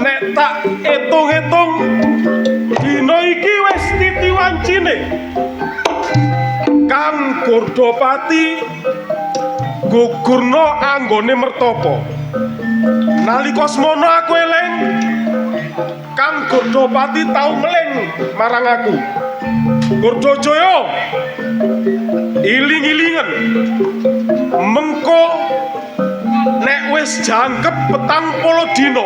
Nek tak etung-etung dina iki wis titi wancine. Kang Gurdopati gugurna anggone mertapa. Nalika semono aku eling Kang Gurdopati tau meling marang aku. Gurdojaya, iling-ilingen mengko nek wis jangkep 40 dina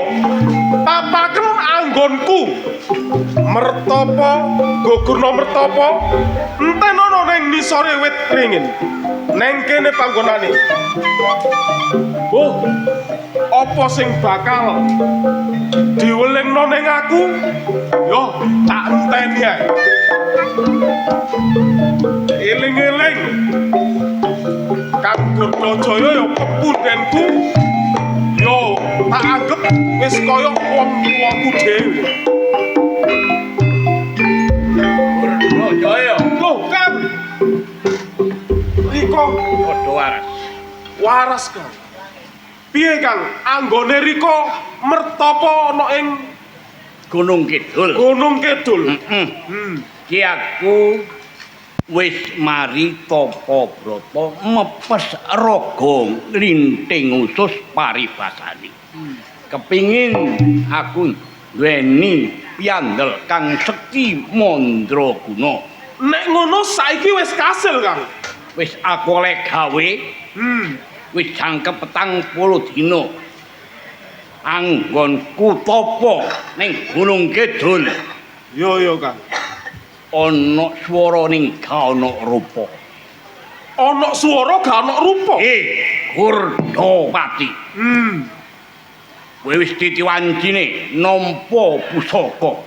papaken anggonku mertapa, gugurna mertapa entenono ning nisore wit ringin. Neng kene panggonane. Oh, apa sing bakal diwelingno ning aku? Yo, tak enteni ae. Eling-eling Kang Gurdojaya ya pepundhenku, yo tak anggep wis kaya wong tuwaku dhewe. Gurdojaya. Lho, Kang. Riko Padha waras. Waras, Kang. Piye, Kang? Anggone Riko mertapa ana ing Gunung Kidul. Gunung Kidul. Heeh. Ki aku wis mari tapa brata mepes raga nglinting usus paribasane. Kepingin aku duweni piandel kang sekti mandraguna. Nek ngono saiki wis kasil, Kang. Wis aku oleh gawe. Wis jangkep 40 dina. Anggonku tapa ning Gunung Kidul. Yo yo, Kang. Ana swara ning ga ana rupa. Ana swara ga ana rupa. Gurdopati. Kowe wis titi wancine nampa pusaka.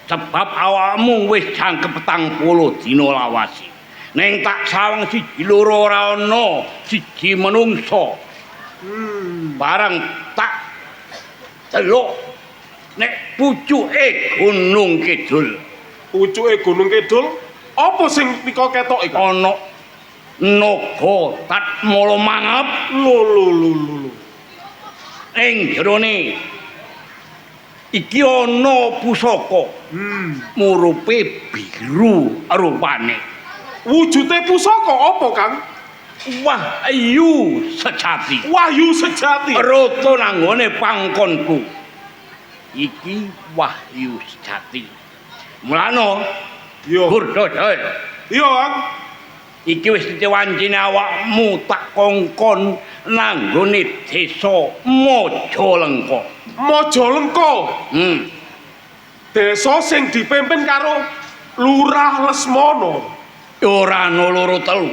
Sebab awakmu wis jangkep 40 dina lawase. Ning tak sawang siji loro ora ana siji menungsa. Barang tak delok nek pucuke Gunung Kidul. Pucuke Gunung Kidul apa sing pika ketoke, Kang? Ana naga tatmala mangap. Lho lho lho lho. Ing jerone iki ana pusaka. Murupe biru rupane. Wujude pusaka apa, Kang? Wahyu sejati. Wahyu sejati. Rata nanggone pangkonku. Iki wahyu sejati. Mulane yo Gurdojaya. Iya, Kang. Iki wis wancine awakmu tak kongkon nanggone desa Majalengka. Majalengka. Desa sing dipimpin karo Lurah Lesmana. Ora ana loro telu.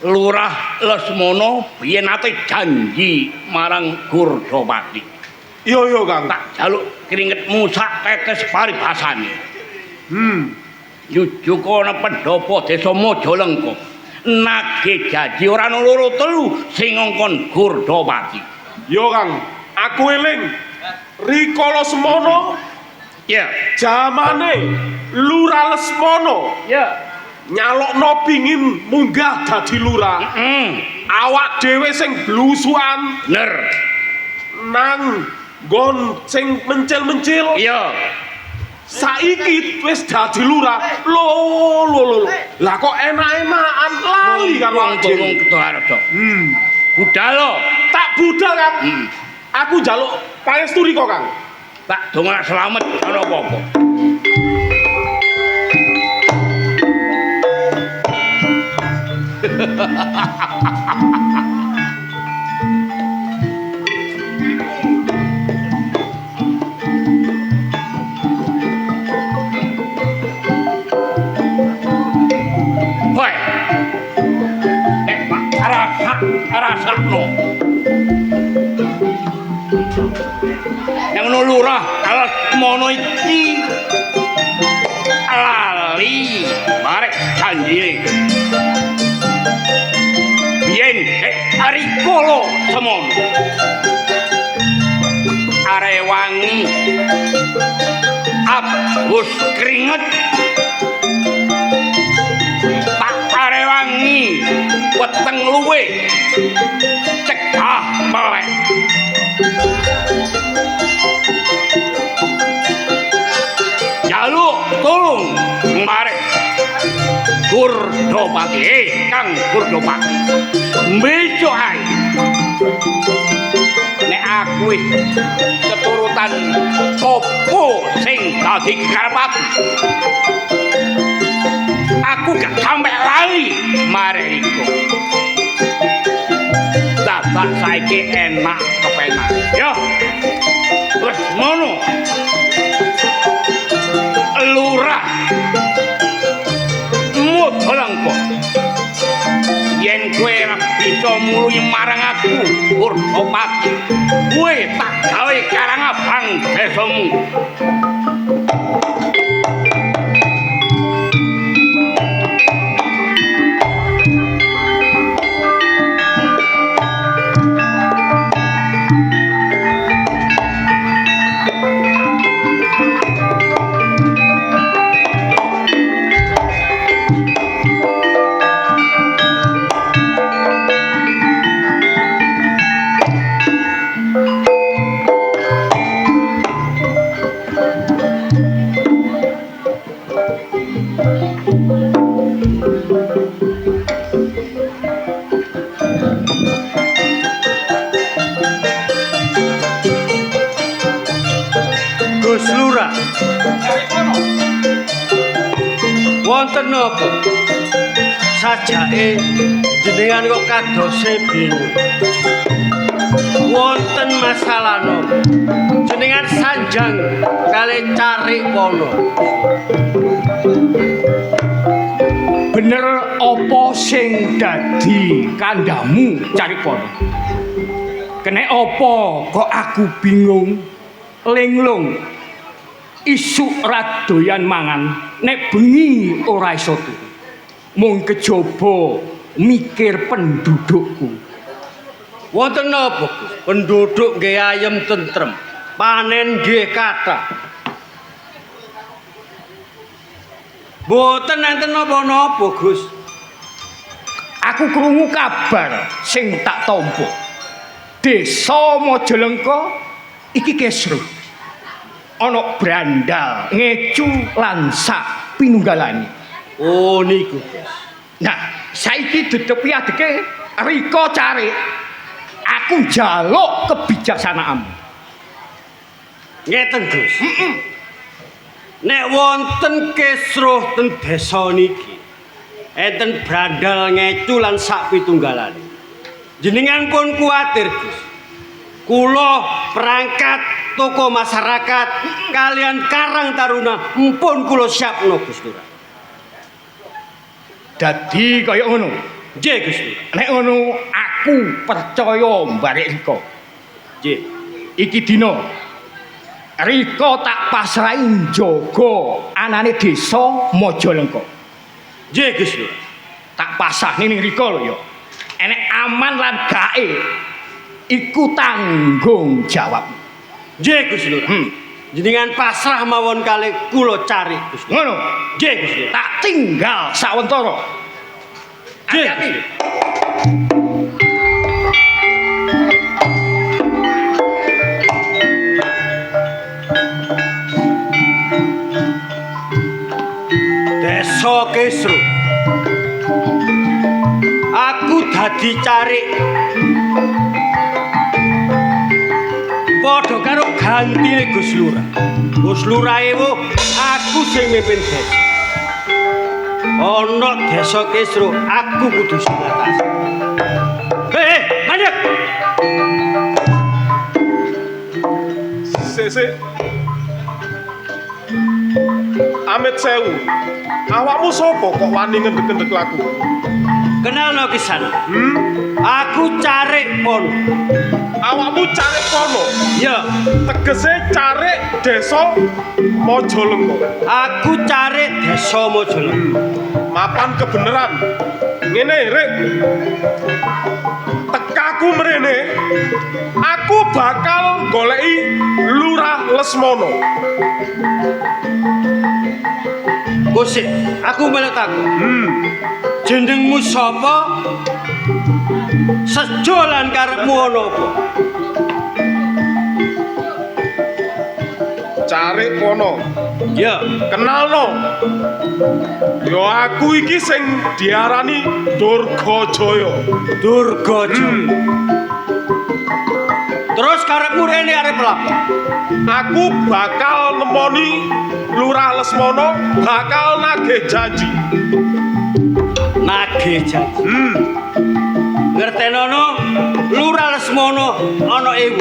Lurah Lesmana biyen ate janji marang Gurdopati. Iya iya, Kang. Tak jaluk keringetmu sak tetes paribasane. Yujuka ana pendhapa desa Majalengka. Nagih janji ora ana loro telu sing ngongkon Gurdopati. Iya, Kang. Aku eling rikala semono. Ya. Jamane Lurah Lesmana. Ya. Nyalokno pingin munggah dadi lurah. Awak dhewe sing blusukan. Bener. Nang nggon sing mencil-mencil. Iya. Saiki wis dadi lurah. Lho lho lho. Lah kok enak-enakan lali karo wong dhewe. Kedoharjo. Budal lo. Tak budal, Kang. Aku njaluk pangestu riko, Kang. Tak dongak selamat ana apa-apa. Hoi. Nek Pak rasakno. Yang ngono lurah Lesmana iki lali barek janjine. Biyen rikala semono arewangi abus keringet tak arewangi Wangi weteng luwe cegah melek. Jaluk tulung marek Gurdopati, Kang Gurdopati. Besok ae nek aku wis keturutan opo sing dadi karepku, aku gak sampe lali marek iku. Dadak saiki enak kepenak. Yo. Wis ngono. Lurah Majalengka, yen kowe ora bisa mulungi marang aku Gurdopati, kowe tak gawe karang abang desamu. Gus Lurah, wonten napa? Sajake jenengan kok kadose bingung. Wonten masalah napa? Jenengan sanjang kalih carik pono. Bener apa sing dadi kandhamu Caripana? Kenek apa kok aku bingung linglung? Isuk ra doyan mangan, nek bengi ora iso turu. Mung kejaba mikir pendudukku. Wonten napa, Gus? Penduduk nggih ayem tentrem, panen nggih kathah. Mboten enten napa-napa, Gus. Aku krungu kabar sing tak tampa. Desa Majalengka iki kesruh. Ana brandal ngecu lan sak pinunggalane. Oh niku, Gus. Nah, saiki dedepi adeke Rika carik. Aku njaluk kebijaksanaanmu. Ngeten, Gus. Nek wonten kesruh ten desa niki, enten brandal ngecu lan sak pitunggalane. Jenengan pun kuwatir, Gus. Kula perangkat tokoh masyarakat kalian Karang Taruna empun kula siapno, Gus Lurah. Dadi kaya ngono. Nggih, Gus Lurah. Nek ngono aku percaya mbarek Rika. Nggih. Iki dina Rika tak pasrahi njaga anane desa Majalengka. Nggih, Gus Lurah. Tak pasrahne ning Rika lho ya. Enek aman lan gae iku tanggung jawab. Nggih, Gus Lurah. Jenengan pasrah mawon kalih kula cari, Gus Lurah. Ngono. Nggih, Gus Lurah. Tak tinggal sawentara. Nggih. Hati-hati. Desa Kesru. Aku dadi carik padha karo gantine Gus Lurah. Gus Lurah ewo aku sing mimpin desa. Ana desa Kesru, aku kudu sing ngatasi. Hei, mandek. Sik sik. Amit sewu. Awakmu sapa kok wani ngendhek-ngendhek laku? Kenalno kisan. Aku carik pono. Awakmu carik pono? Ya. Tegese carik desa Majalengka. Aku carik desa Majalengka. Mapan kebenaran. Ngene, Rik. Tekaku mrene, aku bakal goleki Lurah Lesmono. Kusik, aku melok takon. Jenengmu sapa? Sejo lan karepmu ana apa? Carik Pono. Ya, Kenalno. Yo aku iki sing diarani Durgajaya. Durgajaya. Terus karepmu rene arep lapo? Aku bakal nemoni Lurah Lesmono, bakal nagih janji. Nagih janji. Ngertenono Lurah Lesmono ana ewu.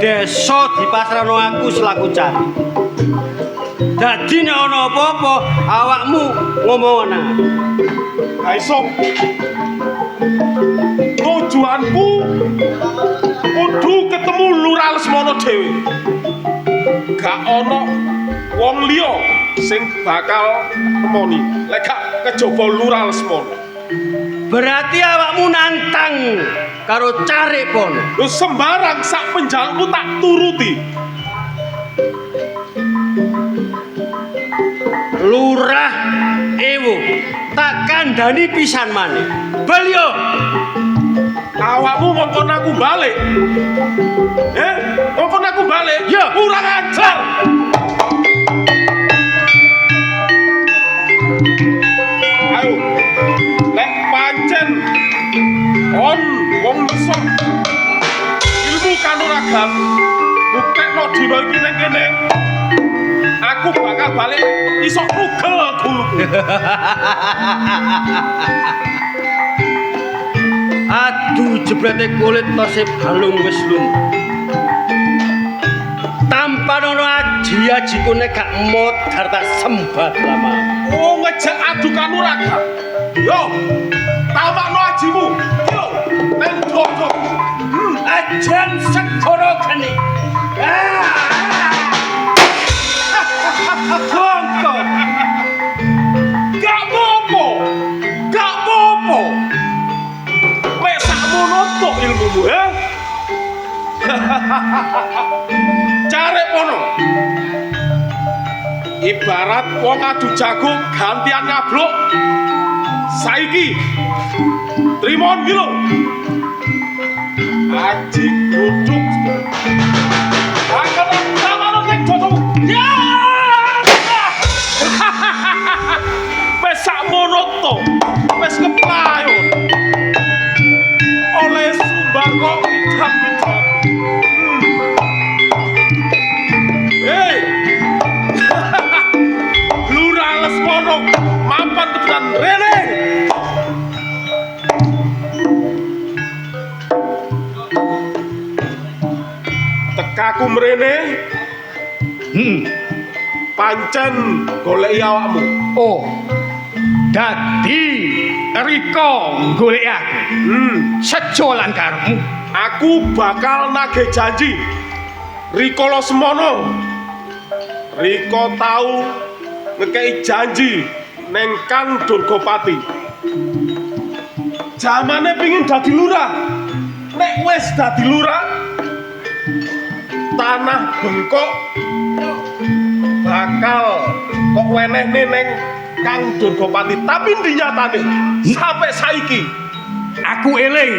Desa dipasrahno aku selaku cari. Dadi nek ana apa-apa awakmu ngomong nang aku. Ha iso. Tujuanku kudu ketemu Lurah Lesmono dhewe. Gak ana wong liya sing bakal nemoni lek gak kejaba Lurah Lesmono. Berarti awakmu nantang karo Carik Pono. Lho sembarang sak penjalukmu tak turuti. Lurah Ewo tak kandhani pisan maneh. Balio, Awakmu ngongkon aku balik. Ngongkon aku balik? Ya. Kurang ajar. Ayo. Lek pancen on wong iso ilmu kanuragan buktekno dina iki ning kene. Aku bakal balik iso nugel guluku. Aduh jebrete kulit tose balung wis lumpuh. Tampanono aji-ajiku nek gak modar tak sembat lama. Oh, ngejak adu kanuragan. Yo, tamakno ajimu. Yo, nang dodo. Ajan segara geni. Bongko. Gak apa-apa. Gak apa-apa. Mek sakmono tok ilmumu, he? Carik Pono. Ibarat wong adu jago gantian ngablok. Saiki trimon ki lho. Aji gruduk. Angkat tamarno ning dodomu. Ya! Wes sakmono to. Wes keplayon. Oleh sumbar kok idam-idam. Hei. Lurah Lesmono mapan tenan rene. Tekaku mrene. Pancen goleki awakmu. Oh. Dadi Rika goleki aku. Sejo lan karepmu. Aku bakal nagih janji. Rika Lesmono. Rika tau ngekei janji neng Kang Durgapati. Jamane pingin dadi lurah. Nek wis dadi lurah, tanah bengkok bakal kok wenehne neng Kang Durgapati. Tapi ndi nyatane sampai saiki aku eling.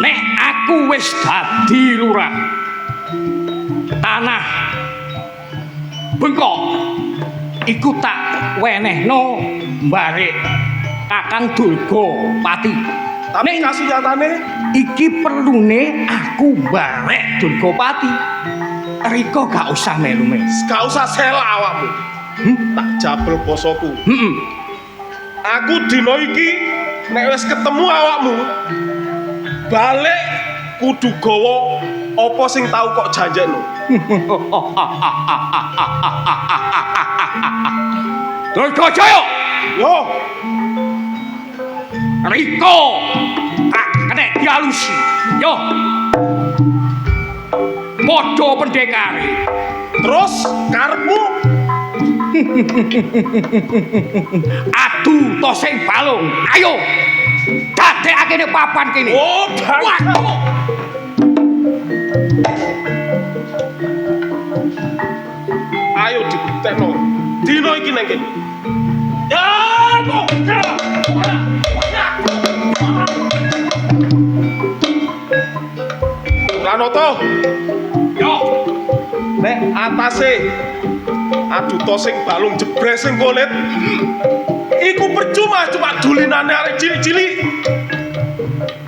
Nek aku wis dadi lurah, tanah bengkok iku tak wenehno mbarek Kakang Durgapati. Tapi Ning kasih nyatane iki perlune aku mbarek Durgapati. Rika gak usah melu-melu. Gak usah selak awakmu. Tak jabel bosoku. Aku dina iki nek wis ketemu awakmu balik kudu gawa apa sing tau kok janjekno. Durgajaya. Yo. Rika tak kena dialusi. Yo. Padha pendekare. Terus karepmu adu tosing balung. Ayo. Dadekake ning papan kene. Oh, waduh. Ayo dibuktekno. Dina iki nang kene. Pranoto. Yo. Nek atase aduta sing balung jebres sing kulit iku percuma cuma dulinane arek cilik-cilik.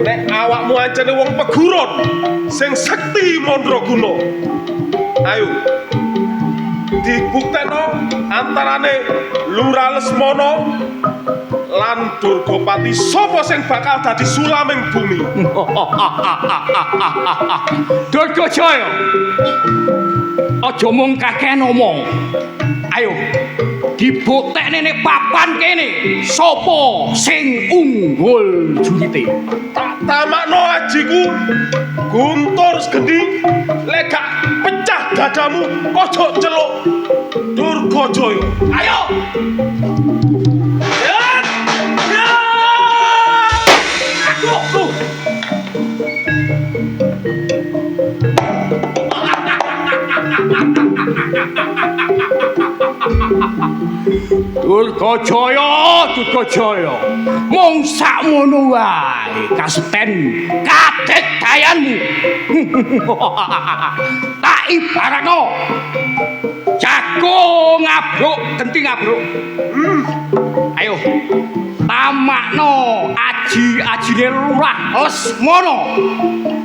Nek awakmu ancene wong peguron sing sekti mandraguna, ayo dibuktekno antarane Lurah Lesmana lan Durgapati sapa sing bakal dadi sulaming bumi. Durgajaya, aja mung kakehan omong. Ayo dibuktekne nek papan kene sapa sing unggul junite. Tak tamakno ajiku Guntur Segendi, lek gak pecah dadamu aja celuk Durgajaya. Ayo. Durgajaya, Durgajaya. Mung sakmono wae kasepen kadekdayanmu. Tak ibaratno jago ngabruk, genti ngabruk. Ayo tamakno aji-ajine Lurah Lesmana.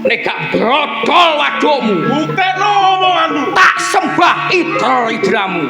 Nek gak brodol wadukmu, buktekno omonganmu. Tak sembah idra-idramu.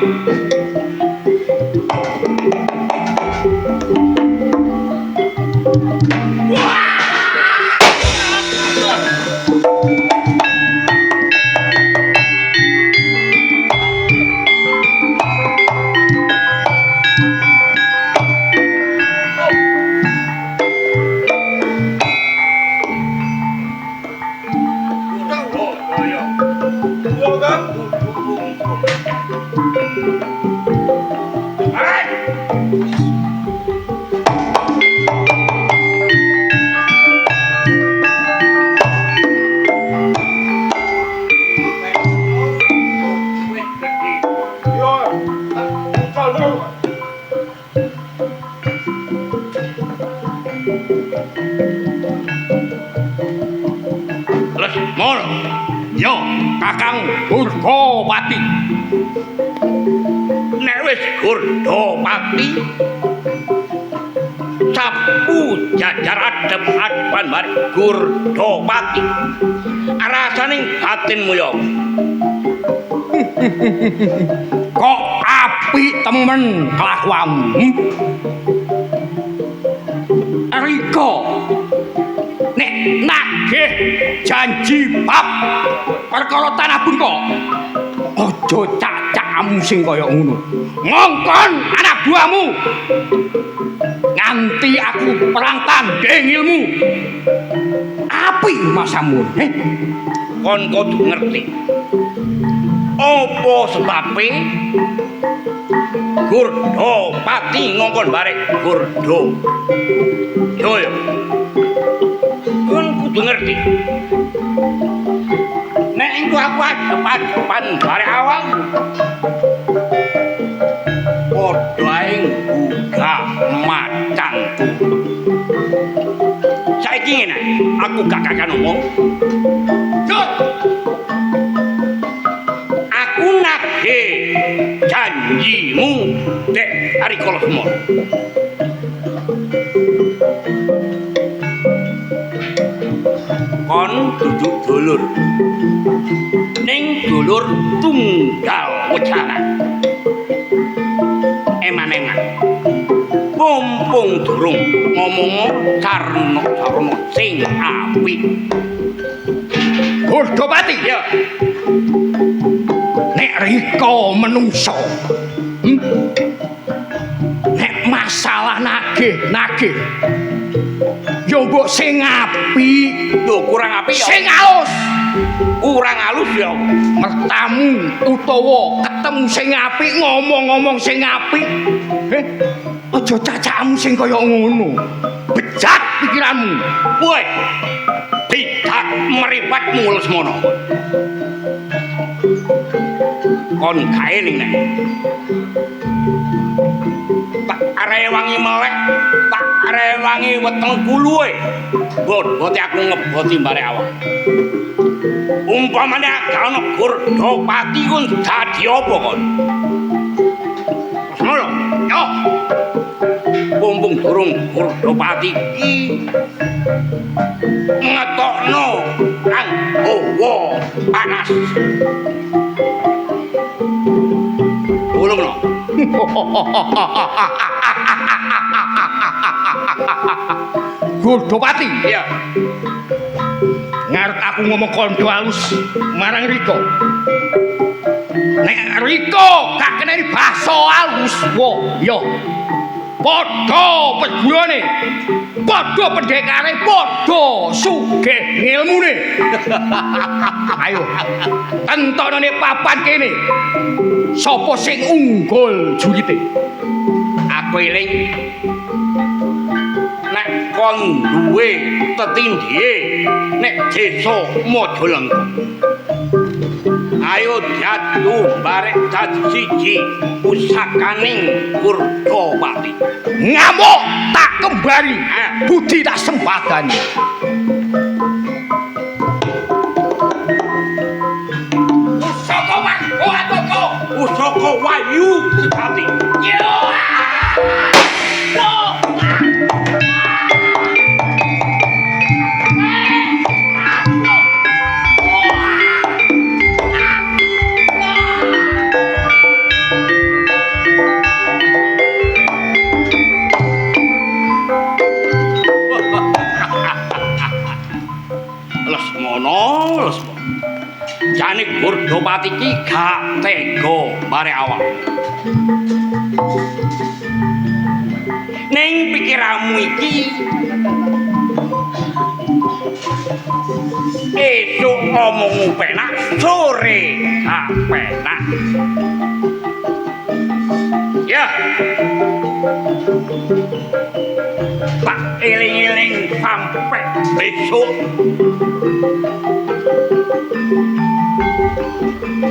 Lesmana, yo Kakang Durgapati. Nek wis Gurdapati sapu jajar adep-adepan bareng Gurdapati. Rasane batinmu yo. Kok apik temen kelakuanmu? Rika nek nagih janji bab perkara tanah bengkok, aja cacakmu sing kaya ngono. Ngongkon anak buahmu nganti aku perang tanding ilmu. Apik masamu. Kon kudu ngerti apa sebabe Gurdapati ngongkon barek Gurda Jaya. Kon kudu ngerti nek engko aku adep-adepan barek awakmu padha ae nggugah macangku. Saiki ngene, aku gak kakan omong. Aku nagih janjimu dek Arika Lesmana. Kon dudu dulur, ning dulur tunggal wejaran. Eman-eman mumpung durung ngomong sarana sarana sing apik. Gurdapati, ya nek rika menungso, nek masalah nagih-nagih yo mbok sing apik. Lho kurang apik ya. Sing alus. Kurang alus ya. Mertamu utawa ketemu sing apik, ngomong-ngomong sing apik. Aja cacakmu sing kaya ngono. Bejat pikiranmu. Woi. Bejat mripatmu Lesmana. Kon gaeling nek. Tak rewangi melek, tak rewangi weteng kuluwe. Bobote aku ngeboti barek awak. Umpamane gak ana Gurdapati ku dadi apa kon? Ngono. Yo. Mumpung durung Gurdapati iki ngetokno kang hawa panas. Ulungno. Gurdapati. Iya. Ngarep aku ngomong kondo alus marang Riko. Nek Riko gak keneni basa alus, wo yo. Padha pergurane, padha pendekare, padha sugih ngilmune. Ayo, tentonane papan kene. Sapa sing unggul jurite? Aku eling nek kon duwe tetindhihe nek desa Majalengka. Ayo jatuh barek dadi siji pusakaning Gurdapati. Ngamuk tak kembali, budi tak sembadani. Pusaka warga Ataka, pusaka Wahyu sejati. Yo. Jane Gurdapati iki gak tega barek awak. Ning pikiranmu iki esuk omongmu penak, sore gak penak. Ya. Tak eling-eling sampai besok.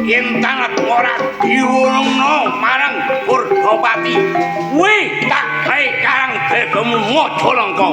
Yen tanah ora diwunungno marang Gurdapati, kuwi tak gawe karang desamu Majalengka.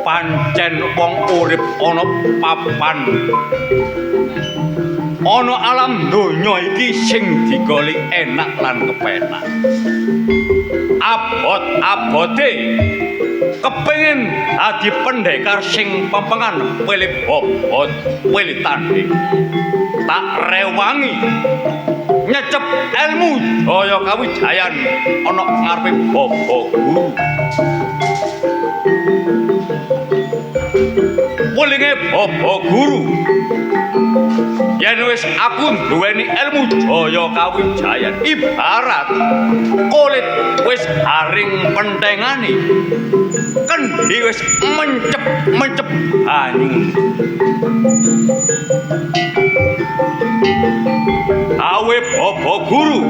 Pancen wong urip ana papan, ana alam donya iki sing digoleki enak lan kepenak. Abot-abote kepengin dadi pendekar sing pempengan pilih bobot, pilih tanding. Tak rewangi nyecep ilmu Jaya Kawijayan ana ngarepe bapa guru. Welinge bapa guru, yen wis aku duweni ilmu Jaya Kawijayan, ibarat kulit wis haring pentengane, kendhi wis mencep-mencep banyu. Awe bapa guru,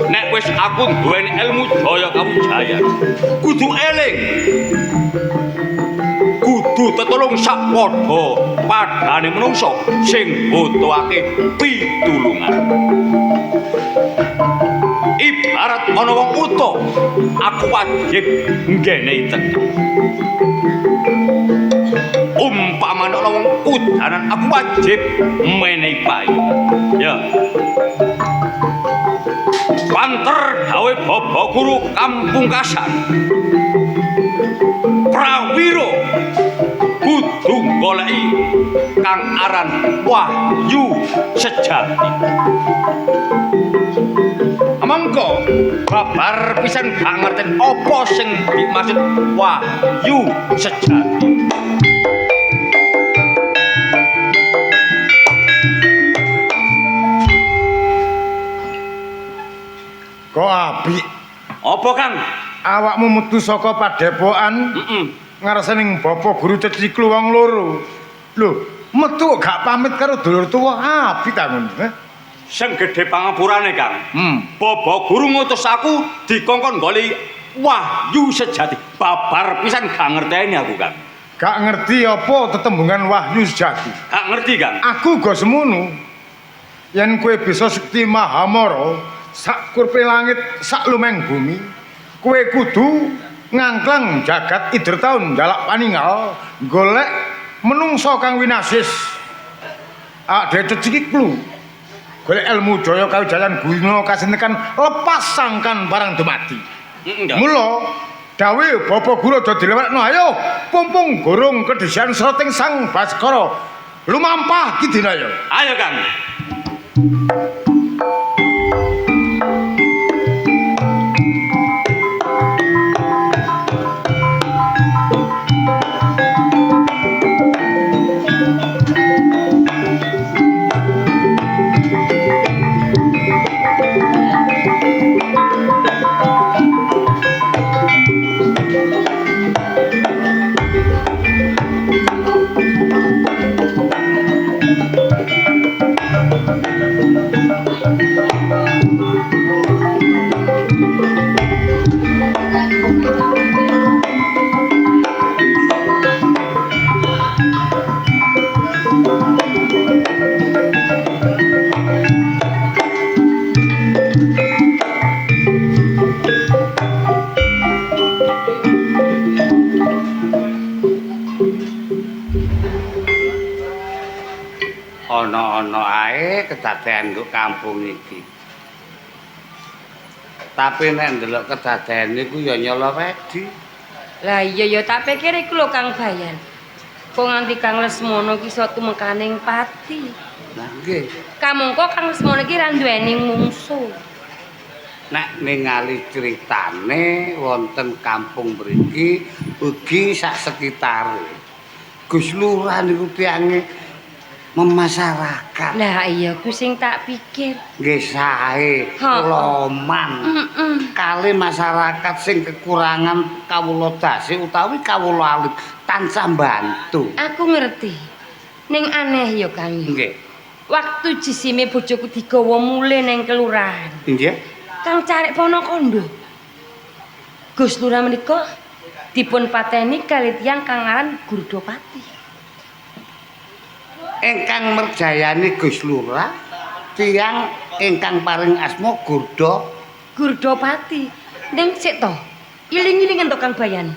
nek wis aku duweni ilmu Jaya Kawijayan, kudu eling, kudu tetulung sak padha padane menungsa sing butuhake pitulungan. Ibarat ana wong uta, aku wajib nggenehi teka. Umpamane ana wong kudanan, aku wajib menehi payung. Ya. Panter gawe bapa guru kampung kasan. Prawira kudu goleki kang aran wahyu sejati. Amang Majalengka babar pisan gak ngerti apa sing dimaksud wahyu sejati. Kok apik? Apa, Kang? Awakmu metu saka padepokan, ngarsane Bapak Guru ceciklu wong loro. Lho, metu kok gak pamit karo dulur tuwa, apik ta ngono, eh? Sing gedhe pangapurane, Kang. Bapak Guru ngutus aku dikongkon golek wahyu sejati. Babar pisan gak ngerteni aku, Kang. Gak ngerti apa tetembungan wahyu sejati. Gak ngerti, Kang. Aku uga semono. Yen kowe bisa sekti Mahamara, sak kurpe langit, sak lumeng bumi, kowe kudu ngangklang jagat ider taun jalak paningal golek menungso kang winasis. Awak dhewe ceciklu golek ilmu jaya kawijayan guna kasentekan lepas sangkan barang dumadi. Mula dawuh Bapak Guru aja dilewatno, ayo pumpung gorong kedisian sreting Sang Baskara lumampah ki dina ya. Ayo, Kang. Ana-ana ae kedadean nggo kampung iki. Tapi nek ndelok kedadean niku ya nyala wedi. Lah iya ya tak pikir iku lho Kang Bayan. Kok nganti Kang Lesmono iki iso tumekaning pati. Lah nggih. Kamangka Kang Lesmono iki ra duweni mungsuh. Nek ningali critane wonten kampung mriki ugi sak sekitare. Gus Lurah niku tiange memasyarakat. Lah iya ku sing tak pikir. Nggih sae, loman. Kali masyarakat sing kekurangan kawula dasi utawi kawula alit tansah mbantu. Aku ngerti. Ning aneh ya Kang. Nggih. Waktu jisime bojoku digawa mulih ning kelurahan. Nggih. Kang carek pono kondo. Gus Lurah menika dipun pateni kali tiyang kang aran Gurdopati. Ingkang merjayani Gus Lurah tiyang ingkang paring asma Gurdopati. Ning sik to, iling-ilingen to Kang Bayan.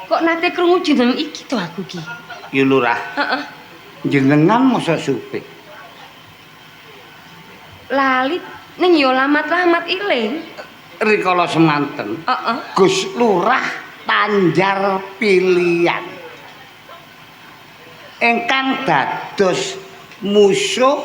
Kok nate krungu jeneng iki to aku ki? Ya Lurah. Heeh. Jenengan mosok supe. Lali ning ya lamat-lamat iling. Rikala semanten. Heeh. Gus Lurah Tanjar pilihan. Ingkang dados musuh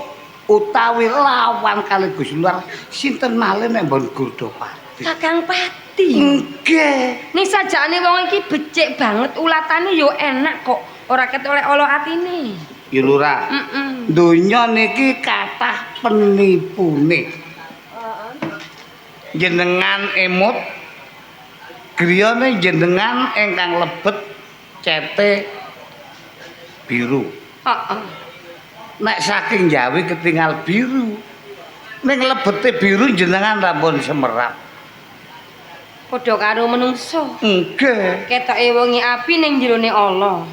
utawi lawan kali Gus Lurah sinten malih nek mbon Gurdopati. Kakang Pati. Nggih. Ning sajane wong iki becik banget, ulatane yo enak kok, ora ketolek ala atine. Ya Lurah. Heeh. Donya niki kathah penipune. Jenengan emut griyane jenengan ingkang lebet cete biru. Heeh. Nek saking Jawi ketinggal biru. Ning lebete biru jenengan rampun semerap. Padha karo menungso. Nggih. Ketoke wengi api ning jerone ala.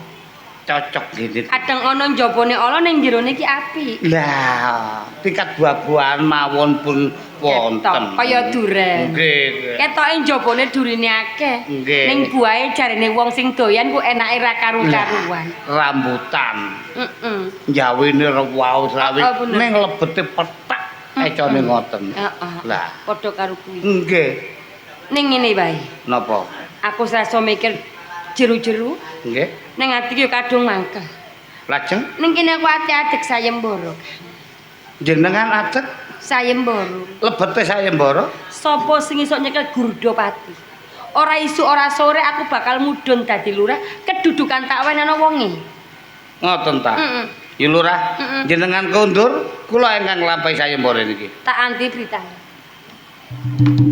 Cocok gini. Kadang ana njabane ala ning jerone iki api. Lah, tingkat buah-buahan mawon pun wonten. Kaya duren. Nggih. Ketoke njabane durine akeh. Nggih. Ning buahe jarene wong sing doyan ku enake ra karu-karuan. Rambutan. Heeh. Jawine rewaos rawi Oh, bener. ning lebete petak econe ngoten. Heeh. Lah, Padha karo kuwi. nggih. Ning ngene wae. Napa? Aku serasa mikir jeru-jeru Nggih. ning ati ki kadung mangkel. Lajeng Ning kene aku ati adeg sayembara. jenengan adeg Sayembara. Lebete sayembara? Sapa sing iso nyekel Gurdopati? Ora isuk ora sore aku bakal mudhun dadi lurah, kedudukan tak wenehno wonge. Ngoten ta? Heeh. Ya lurah, jenengan kondur, kula ingkang nglampahi sayembara niki. Tak anti beritane.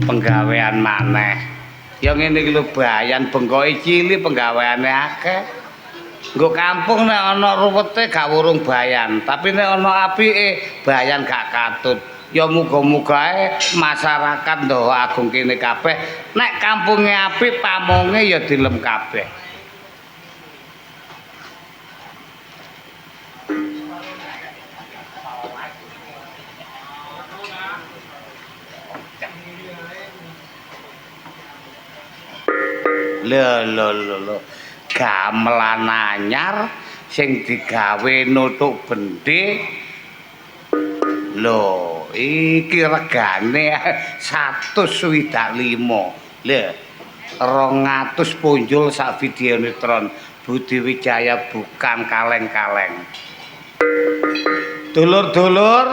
Penggawean maneh. Ya ngene iki lho bayan bengkoke cilik penggaweane akeh. Nggo kampung nek ana ruwete gak wurung bayan, tapi nek ana apike bayan gak katut. Ya muga-muga ae masyarakat Ndawa Agung kene kabeh nek kampunge apik pamonge ya dilem kabeh. Lho lho lho lho. Gamelan anyar sing digawe nutuk bendhe. Lho, iki regane 165. Lho, 200 punjul sak videonetron Budi Wijaya bukan kaleng-kaleng. Dulur-dulur,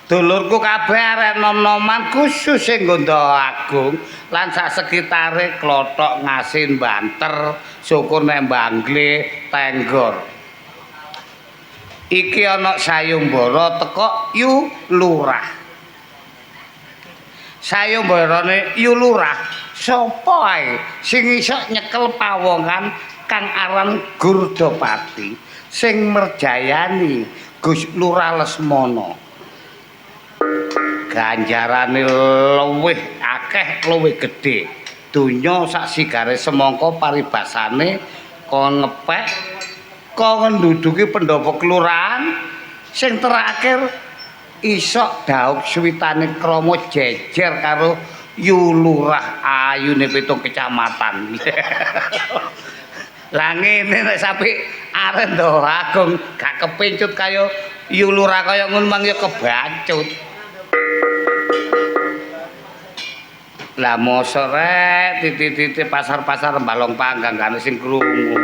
dulurku kabeh arek nom-noman khusus sing nggo Agung lan sak sekitare Klothok, Ngasin, Banter, syukur nek Banggle, Tenggor. Iki ana sayembara teko Yu Lurah. Sayembarane Yu Lurah sapa ae sing iso nyekel pawongan kang aran Gurdopati sing merjayani Gus Lurah Lesmana. Ganjarane luwih akeh luwih gedhe. Donya sak sigare semangka paribasane kon ngepek kon nduduki pendopo kelurahan sing terakhir isok dhaup suwitane krama jejer karo Yu Lurah ayune 7 kecamatan. Lah ngene nek sampe arep Ndawa Agung gak kepincut kaya Yu Lurah kaya ngono mang ya kebacut. Lah mosok rek titik-titik pasar-pasar Balong Panggang gak sing krungu.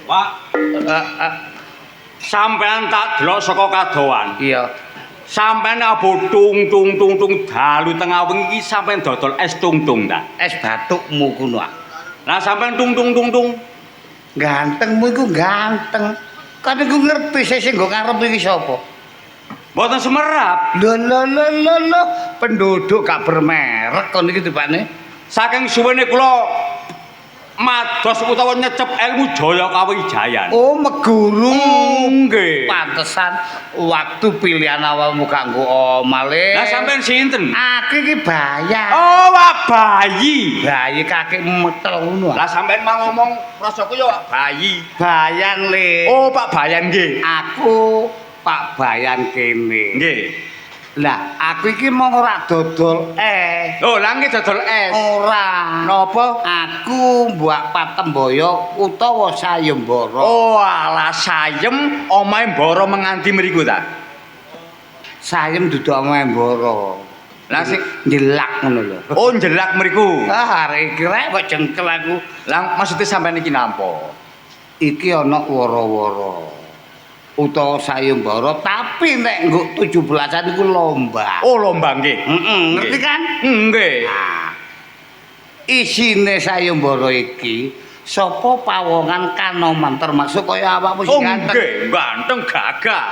Pak, sampean tak delok saka kadohan. Iya. Sampean abo tung tung tung tung dalu tengah wengi iki sampean dodol es tung tung ta? Es bathukmu kuno. Lah sampean tung tung tung tung. Gantengmu iku ganteng. Kan iku ngerti sing nggo ngarep iki sapa? Mboten semerap. Lho lho lho lho lho, penduduk gak bermerek kon iki tibane. Saking suwene kula mados utawa nyecep ilmu Jaya Kawijayan. Oh, meguru. Nggih. Pantesan waktu pilihan awakmu kanggo omale. Lah sampean sinten? Aku iki bayar. Oh, wak bayi. Bayi kaki metel ngono. Lah sampean mau ngomong rasaku ya wak bayi. Bayan le. Oh, Pak Bayan nggih. Aku Pak Bayan kene. Nggih. Lah, aku iki mong ora dodol es. Oh, lah nggih dodol es. Ora. Napa? Aku mbuak patemboyo utawa sayembara. Oh, alah sayem omahe mbara menganti mriku ta? Sayem dudu omahe mbara. Lah sing njelak ngono lho. Oh, njelak mriku. Ah, arek iki rek kok jengkel aku. Lah maksude sampean iki napa? Iki ana wara-wara. Utawa sayembara, tapi nek nggo 17-an iku lomba. Oh, lomba nggih. Heeh, ngerti kan? Nggih. Nah, isine sayembara iki sapa pawongan kanoman termasuk kaya awakmu sing ganteng. Oh, nggih, ganteng gagah.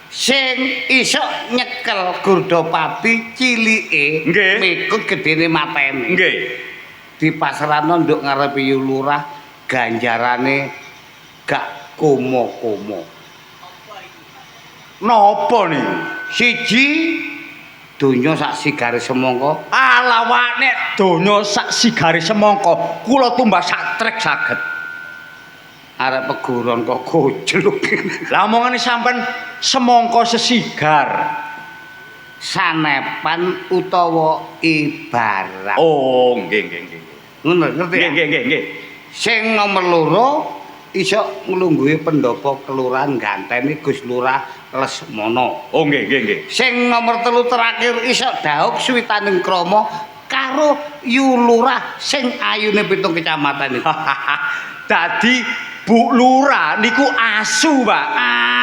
Sing iso nyekel Gurdopati cilike mikut gedene matene. Nggih. Dipasrahno nduk ngarepe Yu Lurah ganjarane gak komo-komo. Napa niku? Siji donya sak sigare semangka. Alah wak nek donya sak sigare semangka kula tumbas sak trek saged. Arep peguron kok gojlok. Lah omongane sampean semangka sesigar. Sanepan utawa ibarat. Oh, nggih nggih nggih. Ngono ngerti ya? Nggih nggih nggih. Sing nomor loro iso nglungguhi pendopo kelurahan ganteni Gus Lurah Lesmana. Oh nggih nggih nggih. Sing nomor 3 terakhir iso dhaup suwitaning krama karo Yu Lurah sing ayune 7 kecamatan iki. Dadi Bu Lurah niku asu, Pak.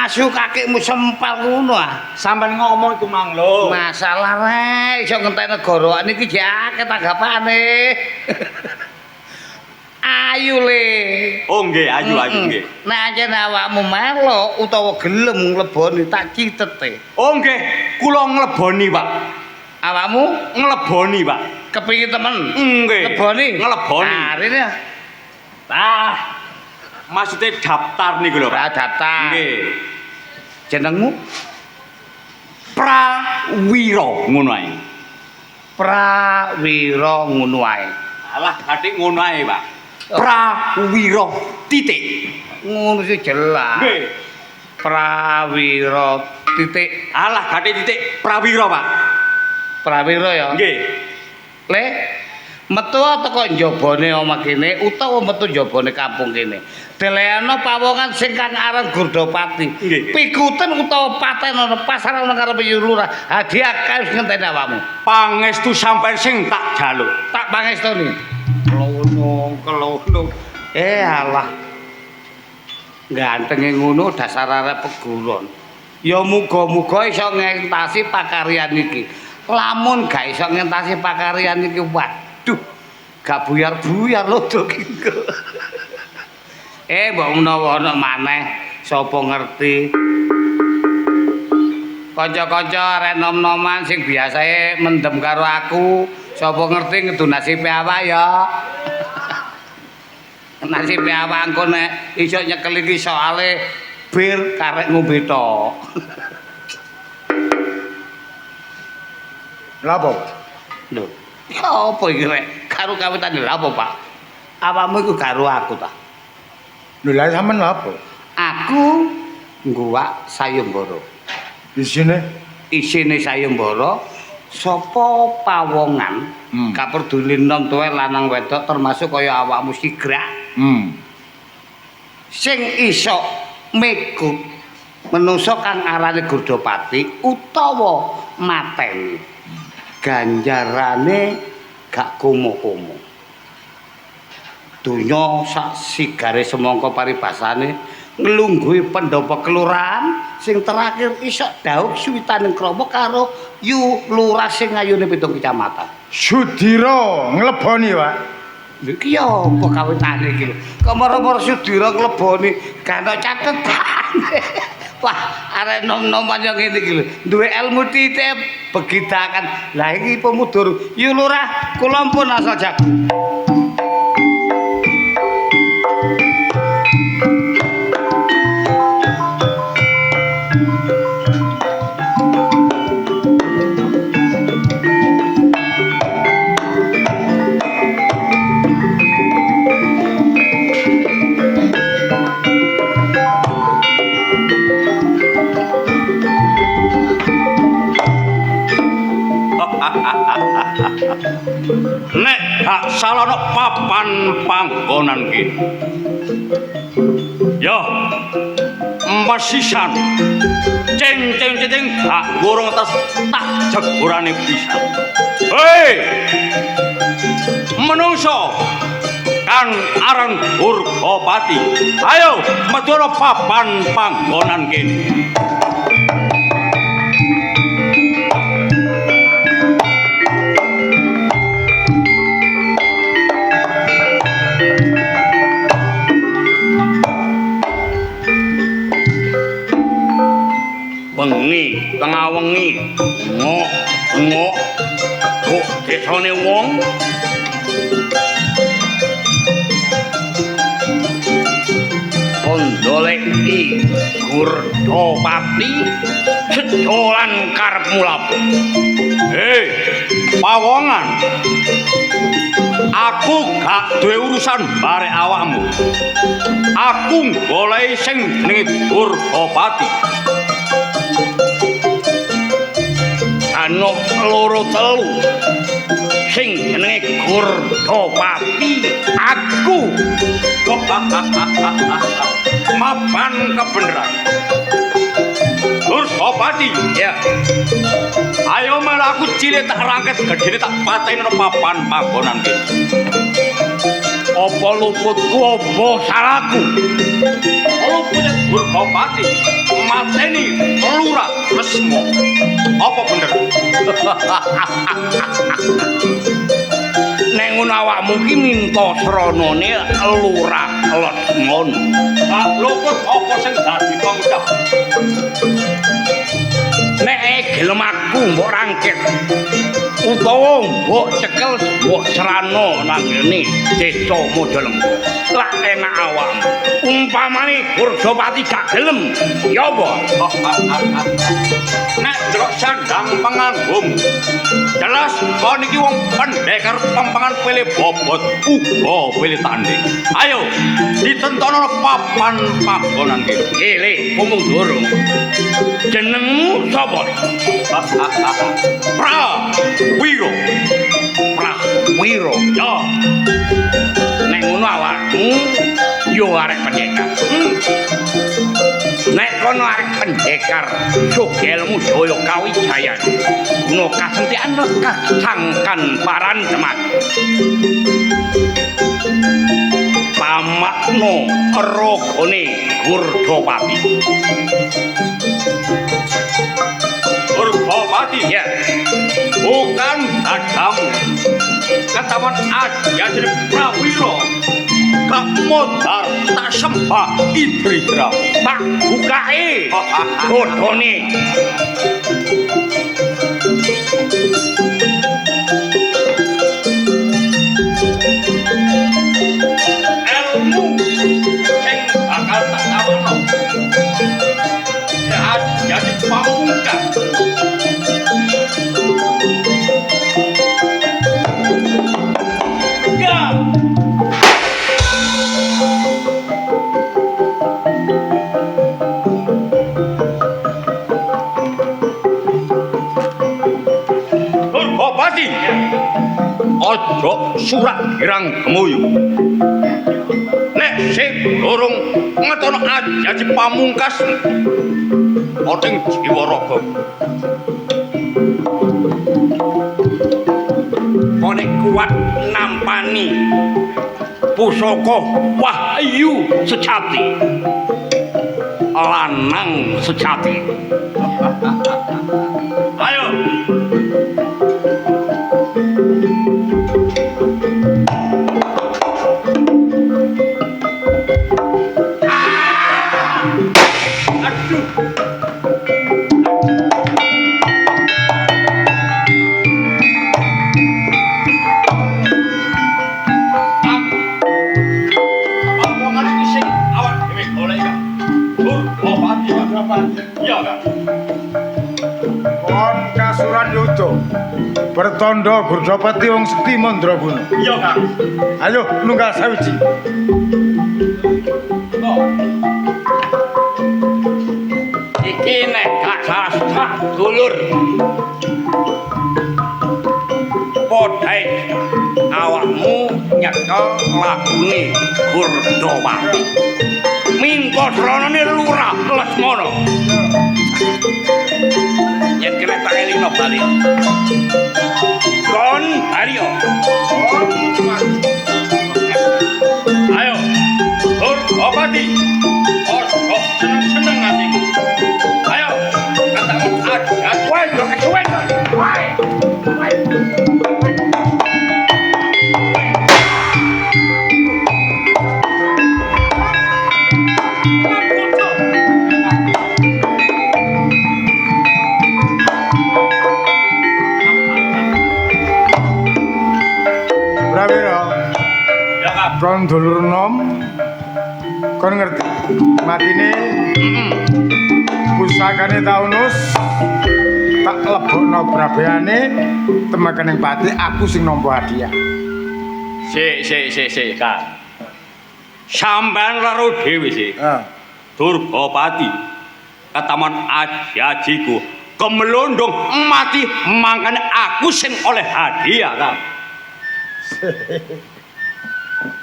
Asu kakekmu sempal ngono ah. Sampeyan ngomong iku mang lho. Masalah rek iso ngentekno gorokan iki jek akeh tanggapane. Ayu le. Oh nggih, ayu ayu nggih. Nek ancen awakmu melok utawa gelem ngleboni tak citete. Oh nggih, kula ngleboni, Pak. Awakmu Ngleboni, Pak. Kepingin temen? Nggih. Ngleboni? Ngleboni. Nah, rene. Ah. Maksudnya daftar niku lho, Pak. Daftar. Nggih. Jenengmu? Prawira ngono ae. Prawira ngono ae. Alah, atik ngono ae, Pak. Prawira titik. Ngono sih jelas. Nggih. Prawira titik. Alah, gathik titik Prawira, Pak. Prawira ya. Nggih. Le, metu teko njabane omah kene utawa metu njabane kampung kene. Delehana pawongan sing kang aran Gurdapati. Pikuten utawa patenono pasaran karo Lurah. Hadiah kae wis ngenteni awakmu. Pangestu sampeyan sing tak jaluk. Tak pangestoni. Kelono, kelono. Eh alah. Gantenge ngono dasar arek peguron. Ya muga-muga iso ngentasi pakaryan iki. Lamun gak iso ngentasi pakaryan iki, waduh, gak buyar-buyar lho iki. Mbok menawa ana maneh, sapa ngerti. Kanca-kanca arek nom-noman sing biasae mendem karo aku, sapa ngerti ngedu nasibe awak ya. Nasibe awak engko nek iso nyekel iki soale bir karek ngombe tok. Lha apa? Lho, ya apa iki rek? Karo kawitane lha apa, Pak? Awakmu iku karo aku ta? Lho, lha sampean lha apa? Aku ngguwak sayembara. Isine? Isine sayembara sapa pawongan, gak peduli nom tuwek lanang wedok termasuk kaya awakmu sigrak. Sing iso mekut menungso kang arane Gurdapati utawa mateni. Ganjarane gak komo-komo. Donya sak sigare semangka paribasane nglungguhi pendopo kelurahan sing terakhir iso dhaup suwitaning krama karo yu lurah sing ngayune 7 kecamatan. Sudira ngleboni, Pak. Lho iki ya apa kawitane iki lho? Kok moro-moro Sudira ngleboni gak ono catetane. Wah, arek nom-noman yo ngene iki lho, duwe ilmu titik begidakan. Lah iki pemudur. Yu lurah, kula pun asal jago. Nek gak salah ana papan panggonan kene. Ya, mesisan. Ceng-ceng-ceng gak ngurung terus tak jegurane pisan. Hei! Menungso kang aran Gurdapati. Ayo metu ana papan panggonan kene. Wengi, tengah wengi, ngok, ngok, kok desane wong. Kondoleki Gurdapati sedolan karepmu lapo. Hei, pawongan. Aku gak duwe urusan barek awakmu. Aku goleki sing jenenge Gurdapati. Ana loro telu sing jenenge Gurdapati aku. Mapan kebenaran. Gurdapati. Ya. Ayo malah aku cilik tak rangket gedene tak pateni nang papan panggonan kene. Apa luputku apa salahku? Lupute Durgapati mateni Lurah Lesmo. Apa bener? Nek ngono awakmu ki minta sranane Lurah Lesmana. Ah, luput apa sing dadi pangucap? Nek gelem aku mbok rangket utawa mbok cekel mbok srana nang ngene desa Majalengka. Lak enak awakmu. Umpamane Gurdapati gak gelem, ya apa? Nek delok sandang panganggung, jelas kon iki wong pendekar pempangan pilih bobot uga pilih tanding. Ayo ditentono papan panggonan kene. Le, ngomong durung. Jenengmu sapa? Prawiro. Prawiro. Ya. Nek ngono awakmu yo arek pendekar. Nek kono arek pendekar, sugih ilmu jaya kawijayan. Guna kasentian lekah sangkan paran demak. Pamakna ragane Gurdapati. Durgapati. Ya. Bukan dadamu. Ketaman adya jeneng Prawiro. Gak modar tak sembah idri-dramu. Tak bukae godhone. Ilmu sing bakal tak tawono. Ya jadi pamungkas. Ya. Durgapati. Aja surak girang gemuyu. Nek sing durung ngetono ajaji pamungkas ana ing jiwa raga. Kone kuat nampani pusaka wahyu sejati. Lanang sejati. Ayo. Aduh. Omongan iki sing awak dhewe golek, Kang. Durgapati, Kang. Iya, Kang. Kon kasuran yuda. Bertanda Gurdapati wong sekti mandraguna. Iya, Kang. Ayo nunggal sawiji. Iki nek gak salah sak dulur. Padhae awakmu nyekel lakune Gurdapati. Minta sranane Lurah Lesmana. Yen kena tak elingno bali. Kon bali. Ayo. Durgapati. Ojo seneng-seneng atiku. Ayo, katamu aja. Kowe yo kesuwen. Wae. Wae. Prawiro, Ya, Kang. kon dulur nom. Kon ngerti matine pusakane Taunus tak lebokno brabeane temaken ing pati aku sing nampa hadiah. Sik, sik, sik, sik, Kang. Sampeyan laro dhewe sih. Heeh. Durgapati ketaman aji-ajiku kemelundung mati mangkane aku sing oleh hadiah, Kang.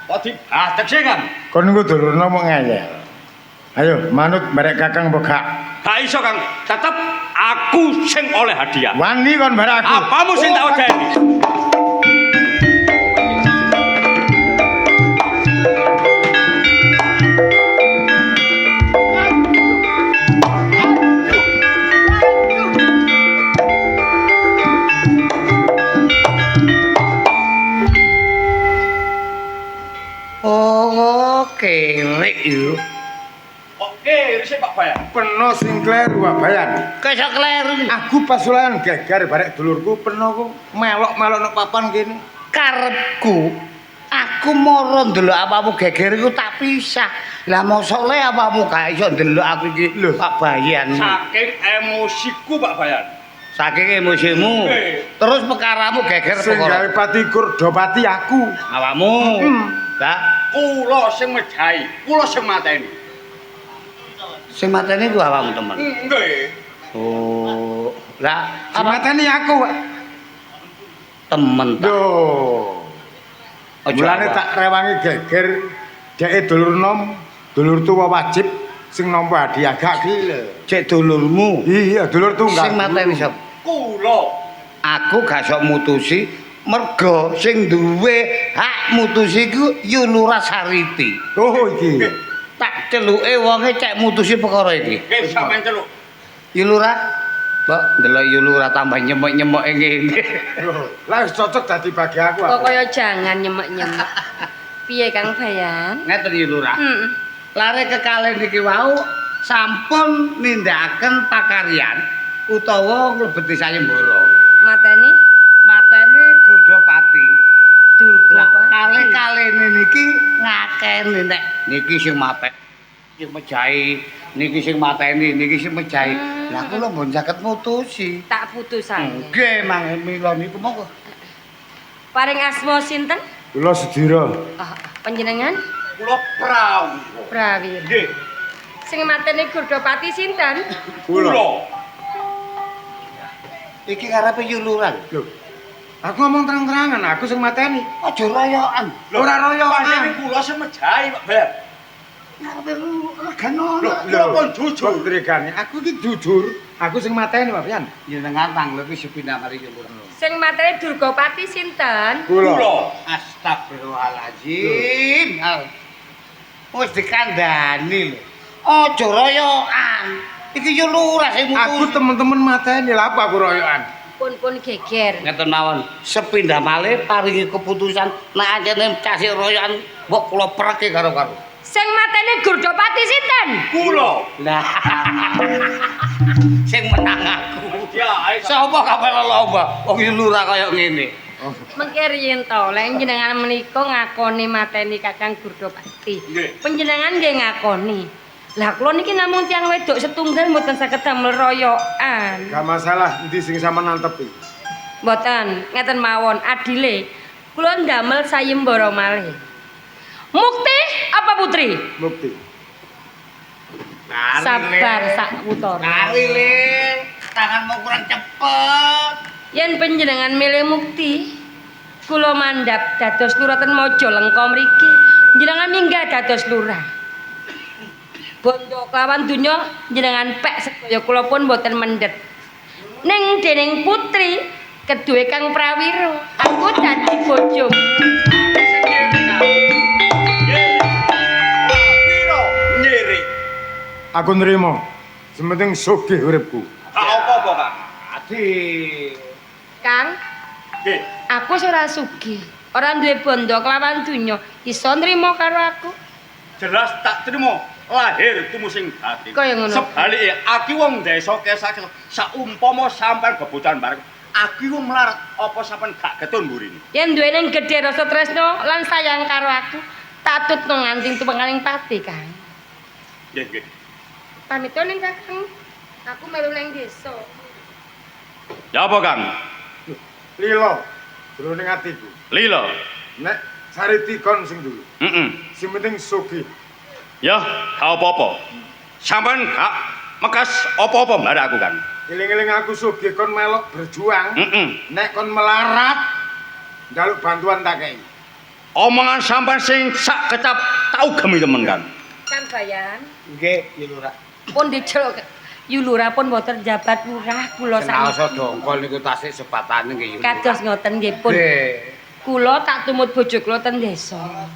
Kok dibatek sih, Kang? Kon niku dulur nom ngeyel. Ayo manut barek Kakang mbok gak. Gak iso, Kang. Tetep aku sing oleh hadiah. Wani kon barek aku. Apamu sing tak wedeni? Apik yo. Oke, sik Pak Bayan. Peno sing kleru Pak Bayan. Kok iso kleru? Aku pasulayan geger barek dulurku peno ku melok-melok nang papan kene. Karepku aku moro ndelok awakmu geger iku tak pisah. Lah mosok le awakmu gak iso ndelok aku iki Pak Bayan. Saking emosiku Pak Bayan. Saking emosimu. Terus perkaramu geger Sing perkara gawe pati Kurdapati aku. awakmu. Lah Kula sing mejahi, kula sing mateni. Sing mateni ku awakmu temen. Nggih. Oh, lah Sing mateni aku, Pak. Temen ta. Yo. Aja Mulane awak. tak rewangi geger dheke dulur nom, dulur tuwa wajib sing nampa hadiah gak gila. Cek dulurmu. Iya, dulur tunggal. Sing mateni sapa? Kula. Aku gak sok mutusi merga sing duwe hak mutusi ku Yu Lurah Sariti. Oh iki. Tak celuke wonge cek mutusi perkara iki. Nggih, sampean celuk. Yu Lurah, Mbok ndelok Yu Lurah tambah nyemek-nyemoke ngene. Loh, lah wis cocok dadi bagi aku. Kok kaya jangan nyemek-nyemek. Piye Kang Bayan? Ngeten Yu Lurah. Heeh. Lare kekalih niki wau sampun nindakaken pakaryan utawa nglebeti sayembara. Mateni Mateni Gurdapati. Durga. Kalih-kalihne niki ngakeni nek niki sing mateni sing mejahi, niki sing mateni, niki sing mejahi. Lah kula mboten saged mutusi. Tak putusane. Nggih, mangke mila niku monggo. Paring asma sinten? Kula Sudira. Oh, panjenengan? Kula Prawira. Prawira. Nggih. Sing mateni Gurdapati sinten? Kula. Iki karepe Yu Lurah. Lho. Aku ngomong terang-terangan, aku sing mateni. Aja royokan. Ora royokan. Pancen kula sing mejahi Pak Bayan. Ngarepe regane Lho, kula pun jujur. Regane, aku iki jujur, aku sing mateni Pak Bayan. Jenengan tanglep iki sepindah mari Yu Lurah. Sing mateni Durgapati sinten? Kula. Kula. Astagfirullahalazim. Wis dikandani lho. Aja royokan. Iki Yu Lurah sing mutusi. Aku temen-temen mateni, lha apa aku royokan? Pun-pun geger. Ngeten mawon, sepindah malih paringi keputusan nek ancene cah royokan mbok kula preke karo-karo. Sing mateni Gurdapati sinten? Kula. Lah. Sing menang aku. Ya, ae. Sapa kabeh lomba wong Yu Lurah kaya ngene. Mengke riyen to, lek jenengan menika ngakoni mateni Kakang Gurdapati. Nggih. Panjenengan nggih ngakoni. Lah kula niki namung tiyang wedok setunggal mboten saged damel royokan. Gak masalah, endi sing sampean nantepi. Mboten, ngeten mawon adile. Kula ndamel sayembara malih. Mukti apa putri? Mukti. Sabar sak wutara. Kari le, tanganmu kurang cepet. Yen panjenengan milih mukti, kula mandhap dados lurah ten Majalengka mriki. Jenengan minggah dados lurah. Bondo kelawan donya jenengan pek sedaya kula pun mboten mendhet. Ning dening putri keduwe Kang Prawira, aku dadi bojomu. Prawira nyirik. Aku nrimo. Sing penting sugih uripku. Gak apa-apa, Kang. Adi. Kang, Nggih. aku wis ora sugih, ora duwe bondo kelawan donya, iso nrimo karo aku. Jelas tak trimo lahir tumu sing batin. Kaya ngono. Sebalike aku wong desa kesak saumpama sampean bebocan bareng, aku wong melarat apa sampean gak getun mburine. Yen duwe ning gedhe rasa tresno lan sayang karo aku, tak tutno nganti tumenganing pati, Kang. Nggih, nggih. Pamit ning Kakang. Aku melu nang desa. Ya apa, Kang? Lilo, jroning atiku. Lilo. Nek Sariti kon sing duwe. Heeh. Sing penting sugih. Ya, gak apa-apa. Sampean gak mekas apa-apa mbarek aku, Kang. Eling-eling aku sugih kon melok berjuang. Heeh. Nek kon melarat njaluk bantuan tak kei. Omongan sampean sing sak kecap tau gemi temen, Kang. Kang Bayan, Nggih, Yu Lurah. pun diceluk Yu Lurah pun mboten jabat lurah kula Senaosa sakniki. dongkol niku tasik sebatane nggih Yu Lurah. Kados ngoten nggih pun. Nggih. Kula tak tumut bojo kula ten desa.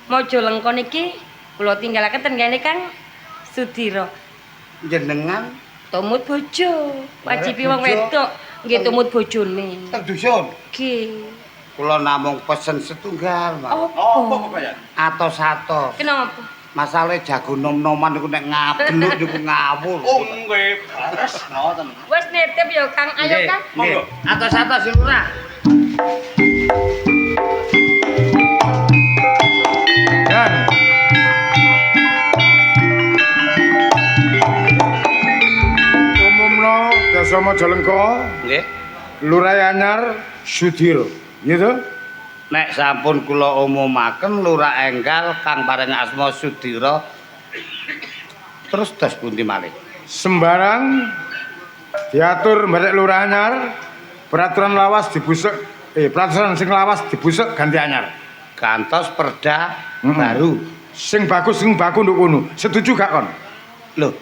Majalengka niki kula tinggalaken ten kene Kang Sudira. Jenengan Tumut bojo, wajibi wong Bojo. wedok nggih tumut bojone. teng dusun. Nggih. Kula namung pesen setunggal mawon. Apa, Apa? Pak Bayan? Atos-atos. Kenapa? Masalahe jago nom-noman niku nek ngabluk niku ngawur. Oh nggih, bares ngoten. Wis nitip ya Kang, ayo Kang. Monggo. Atos-atos Lurah. Dan umumno Desa Majalengka, nggih. Lurah anyar Sudiro, gitu. Nek sampun kula umumaken Lurah enggal kang paring asma Sudira terus dos pundi malih? Sembarang diatur mbarek lurah anyar, peraturan lawas dibusek, peraturan sing lawas dibusek ganti anyar. Gantos perda baru. Sing bagus sing baku nduk kono. Setuju gak kon? Lho,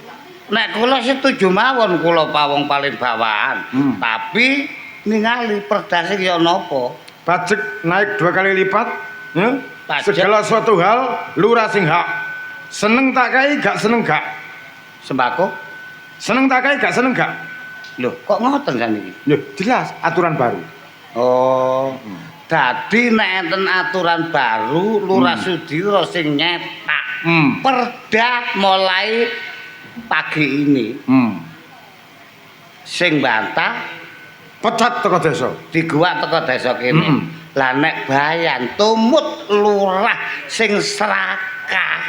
nek kula setuju mawon kula pawong paling bawahan. Tapi ningali perda sing ya napa? Pajak naik 2 kali lipat, ya? Segala suatu hal lurah sing hak. Seneng tak kai, gak seneng gak. Sembako? Seneng tak kai, gak seneng gak. Loh, kok ngoten saniki? Loh, jelas aturan baru. Oh, dadi nek enten aturan baru Lurah Sudiro sing nyetak perda mulai pagi ini. Sing bantah pecat teko desa, diguwak teko desa kene. Lah nek bayan tumut lurah sing serakah.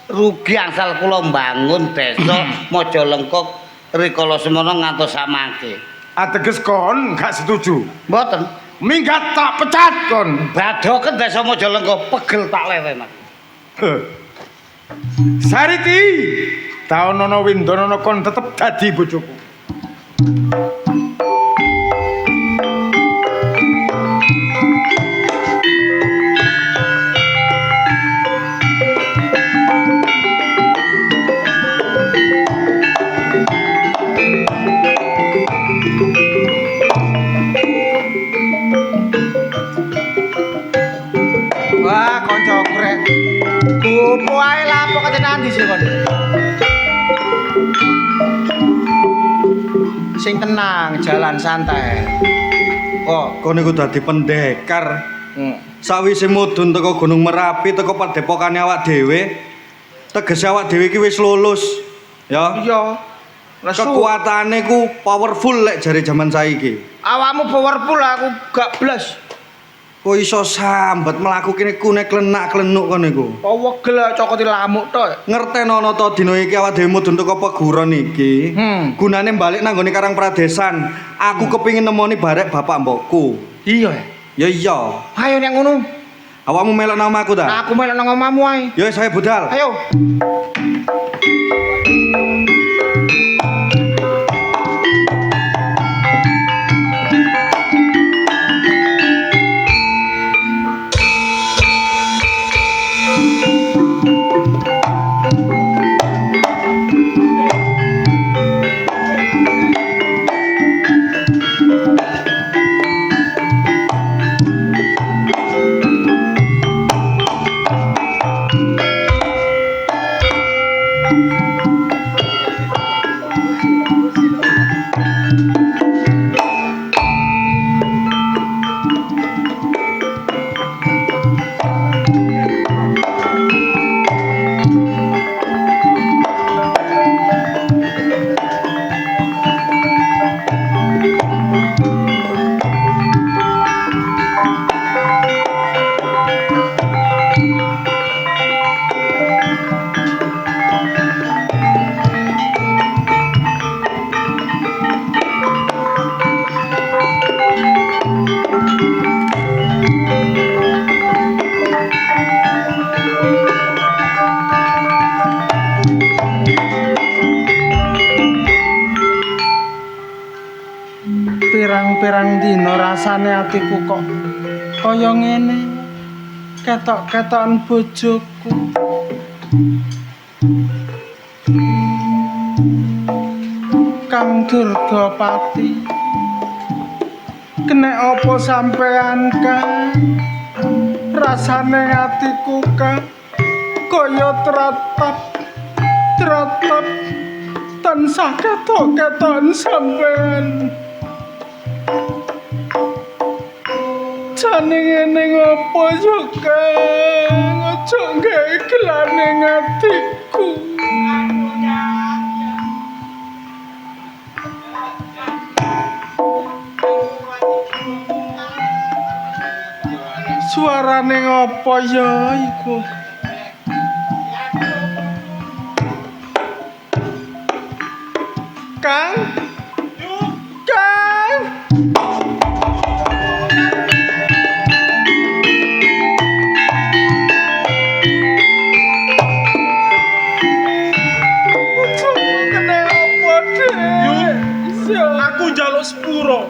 Rugi angsal kula mbangun desa Majalengka rikala semono ngantos samangke. Ateges kon gak setuju? Mboten. Minggat tak pecat kon. Badoken desa Majalengka pegel tak leren aku. Sariti, taun ana windono kon tetep dadi bojoku. Wah, kancaku rek. Gopo ae lapo kate nandi sih kon? Sing tenang, jalan santai. Kok kon iku dadi pendekar. Sawise mudhun teko Gunung Merapi teko padhepokane awak dhewe, tegese awak dhewe iki wis lulus. Ya. Iya. Kekuatane ku powerful lek jare jaman saiki. Awakmu powerful, aku gak blas. Kok iso sambat mlaku kene kune klenak-klenuk kon niku. Kok wegel cokoti lamuk tok. Ngertenono to dina iki awak dhewe mudhun teko peguron iki. Gunane balik nang nggone Karang Pradesan. Aku kepingin nemoni barek bapak mbokku. Iya. Ya iya. Ayo nek ngono. Awakmu melok nang omahku ta? Aku melok nang omahmu ae. Ya wis ayo budal. Ayo. Pirang-pirang dina rasane atiku kok kaya ngene. Ketok-ketokan bojoku. Kang Durgapati. Kenek apa sampean, Kang? Rasane atiku, Kang, kaya tratap. Tratap tansah ketok-ketokan sampean. Bocane ngene ngopo yo, Kang? Aja gawe gelane atiku. Suarane ngopo ya iku? Kang? Kang? Kena apa, Dek? Aku njaluk sepuro.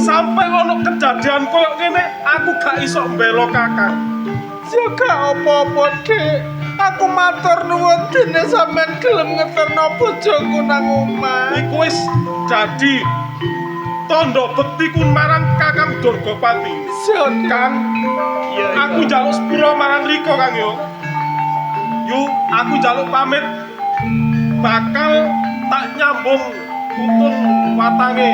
Sampai ono kejadian koyo ngene, aku gak iso mbelo kakang. Ya gak apa-apa, Dik. Aku matur nuwun dene sampean gelem ngeterno bojoku nang omah. Iku wis jadi tondo bektiku marang Kakang Durgapati. Kang, aku njaluk sepuro marang Riko, Kang yo. Yu, aku njaluk pamit. Bakal tak nyambung utun watange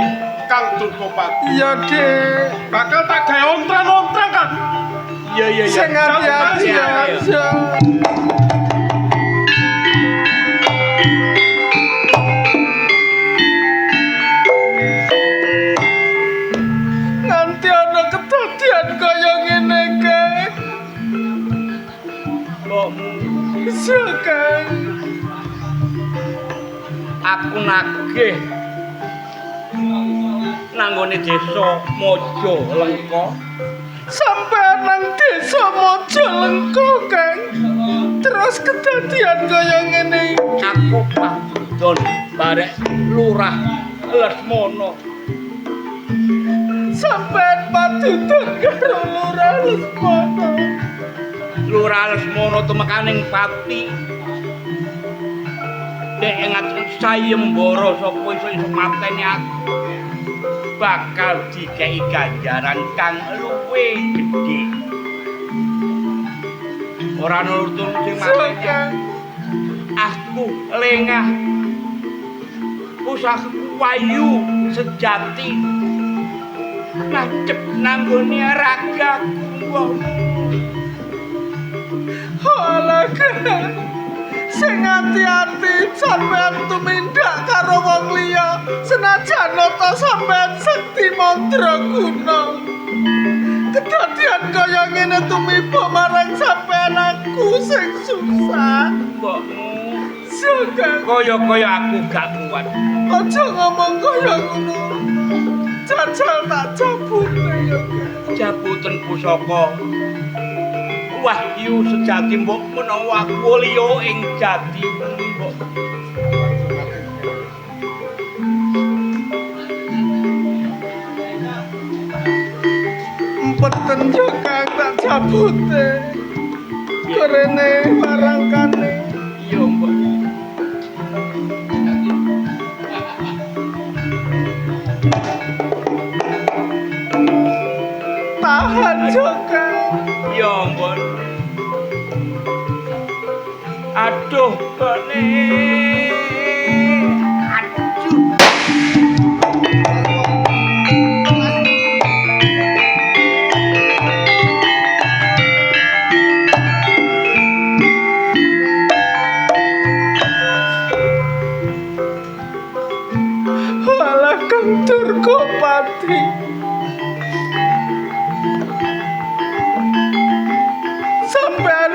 Kang Durgapati. Iya, Dik. Bakal tak gawe ontran-ontran, Kang. Iya, iya, iya. Sing ati-ati ya. Nganti ana kedadian kaya ngene, Kang. Mbokmu. Iya, Kang. Aku nagih nanggone desa Majalengka. Sampeyan nang desa Majalengka, Kang. Terus kedadian kaya ngene iki. Aku padudon barek Lurah Lesmono. Sampeyan padudon karo Lurah Lesmono. Lurah Lesmono tumekaning pati. Dek ngatur sayembara sapa iso mateni aku. Bakal dikei ganjaran kang luwih gedhe. Ora ana urtun sing mateni. Aku lengah. Usahaku wayu sejati. Ngadep nanggone ragaku. Alah, Kang. Sing ati-ati sampean tumindak karo wong liya senajan nata sampean sekti mandraguna. Kedadian kaya ngene tumiba marang sampean aku sing susah. Mbokmu Kang. Kaya-kaya aku gak kuat. Aja ngomong kaya ngono. Jajal tak jabute ya, Kang. Jabuten pusaka. Wahyu sejati mbok menawa aku liya ing jati mbok. Empeten yo, Kang, tak jabute. Korene warangkane. Iya, mbok. Tahan yo, Kang. Iya, mbok. Aduh, bane. Aduh. Walah Kang Durgapati. Sampean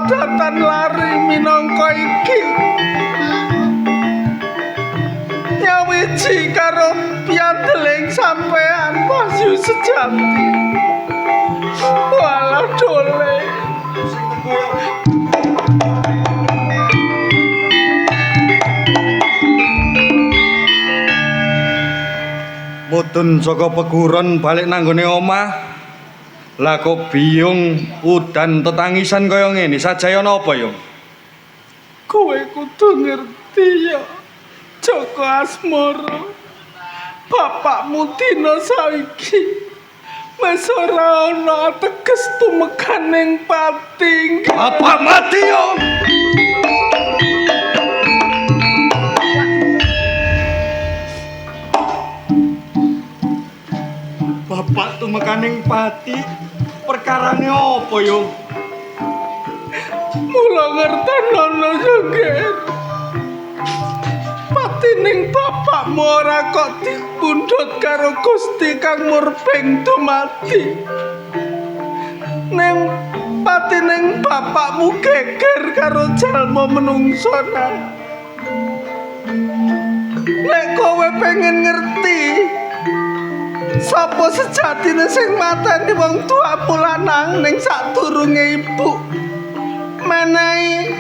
datan lari minangka iki. Nyawiji karo piandeling sampean wahyu sejati. Walah dole. Mudhun saka peguron balik nanggone omah. Lah kok biyung udan tetangisan kaya ngene, sajaya napa yo? Kowe kudu ngerti ya, Joko Asmoro. Bapakmu dina saiki wis ora ana teges tumekaning pati. Bapak mati yo. Bapak tumekaning pati. Perkarane apa, Yung? Mula ngertenono yo, Ger. Patining bapakmu ora kok dipundhut karo Gusti Kang Murbeng dumadi. Ning patining bapakmu geger karo jalma menungso. Nek kowe pengen ngerti sapa sejatine sing mateni wong tuamu lanang ning sadurunge ibu, menehi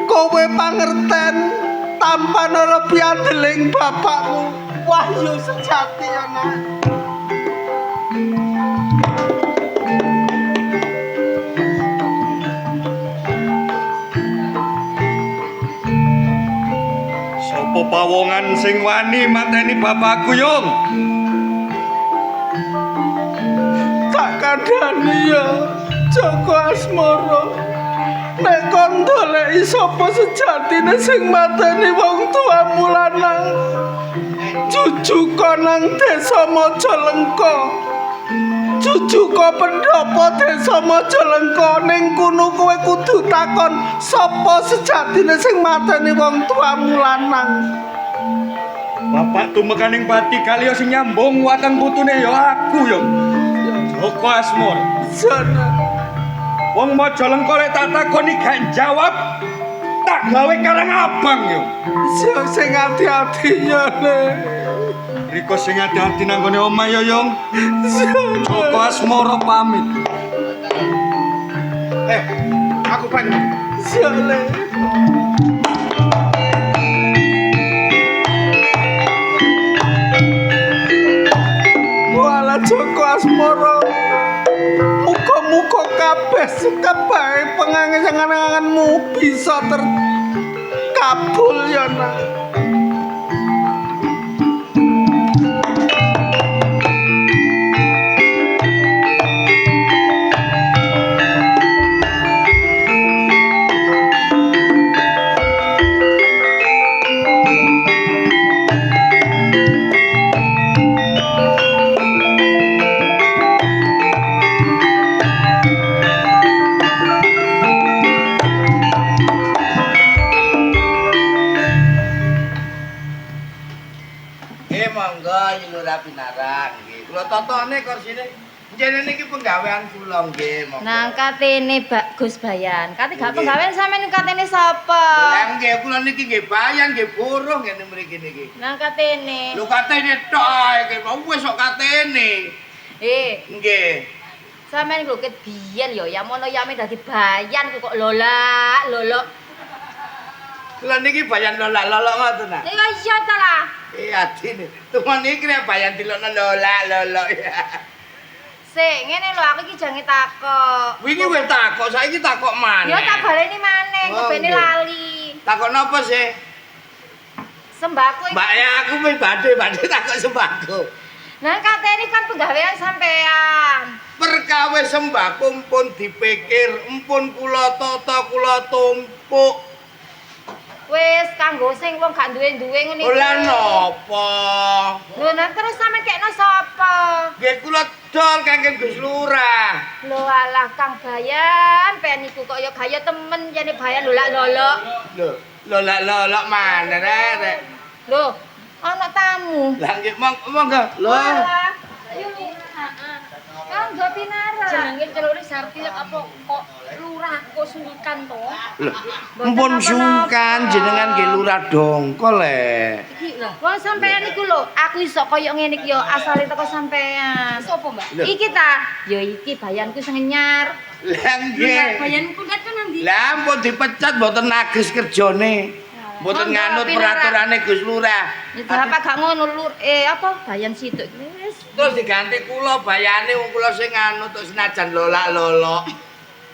kowe pangerten tanpa nara piandeling bapakmu. Wahyu sejati ya, Nak. Sapa pawongan sing wani mateni bapakku, Yung? Tak kandhani ya, Joko Asmara. Nek kon goleki sapa sejatine sing mateni wong tuamu lanang, jujuka nang desa Majalengka. Jujuka pendopo desa Majalengka, ning kono kowe kudu takon sapa sejatine sing mateni wong tuamu lanang. Bapak tumekaning pati kaliya sing nyambung watang putune ya aku, Yung. Joko Asmara. Jana. Wong Majalengka lek tak takoni gak jawab, tak gawe karang abang, Yung. Sing ati-ati ya, Le. Riko sing ati-ati nang gone omah ya, Yung. Joko Asmara pamit. Aku pamit. Ya, Le. Walah Joko Asmara. Muga-muga kabeh sekabahe pengangen-anganmu bisa terkabul ya, Nak. Pinarang nggih. Kula totone kursine. Jenenge niki penggawean kula nggih, monggo. Nang katene Gus Bayan. Kate gak penggawean sampean katene sapa? Lah nggih kula niki nggih Bayan nggih buruh ngene mriki niki. Nang katene. Lho katene tok ae iki wis kok katene. Nggih. Sampean lho ket biyen yo ya mono yame dadi Bayan kok lolak lolok. Kula niki Bayan lolak lolok ngoten ta? Lah iya ta lah. Adine. Tuman iki nek Bayan dilokno lolak lolok. Sik, ngene lho aku iki jange takok. Wingi wis takok, saiki takok maneh. Ya tak baleni maneh, kebene lali. Takok napa sih? Sembako iki. Mbak ya aku wis badhe takok sembako. Nah, katene kan penggawean sampean. Perkawis sembako mpun dipikir, mpun kula tata kula tumpuk. Wis kanggo sing wong gak duwe-duwe ngene iki. Lah napa? Lho nah terus sampean kekno sapa? Nggih kula dol kangge Gus Lurah. Lho alah Kang Bayan, pen iku kok ya gaya temen jane Bayan lolak-lolok. Lho, lolak-lolok maneh rek. Lho, ana tamu. Lah nggih monggo. Lho. Ayo heeh. Monggo pinara. Jenenge celure Sarti apa kok lurah kok sungkan to? Lho, mpun sungkan jenengan nggih lurah dongkol le. Iki lho. Wong sampean iku lho, aku iso koyo ngene iki yo asale teko sampean. Sopo, Mbak? Iki ta? Ya iki bayanku sing nyar. Lah nggih. Bayanku kat nang ndi? Lah ampun dipecat mboten nagis kerjane. Mboten nganut peraturane Gus Lurah. Ya apa gak ngono lur apa bayan situk wis. Terus diganti kula bayane wong kula sing nganut senajan lolak-lolok.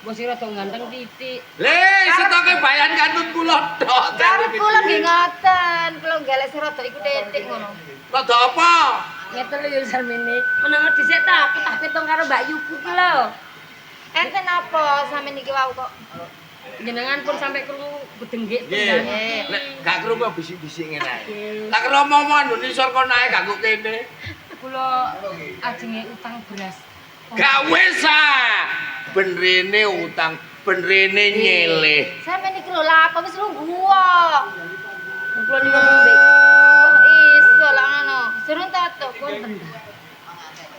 Mbok sira rada ganteng titik. Le, setoke bayan kantun kula tok. Karep kula nggih ngoten, kula golek sing rada iku titik ngono. Rada apa? Ngeten lho ya Sarmini. Meneng dhisik ta, aku tak pitung karo Mbak Yuku ki lho. Enten apa sampeyan iki wau kok? Jenengan pun sampai krungu bedenggik tenan. Nek gak krungu bisik-bisik ngene ae. Tak kromo anu nisor kono ae gak kok kene. Kula ajenge utang beras. Gak wis ah. Ben rene utang, ben rene nyeleh. Sampeyan iki lho lha apa wis lungguh kok. Kula niku ngombe. Oh iso lah ngono. Surun tato punten.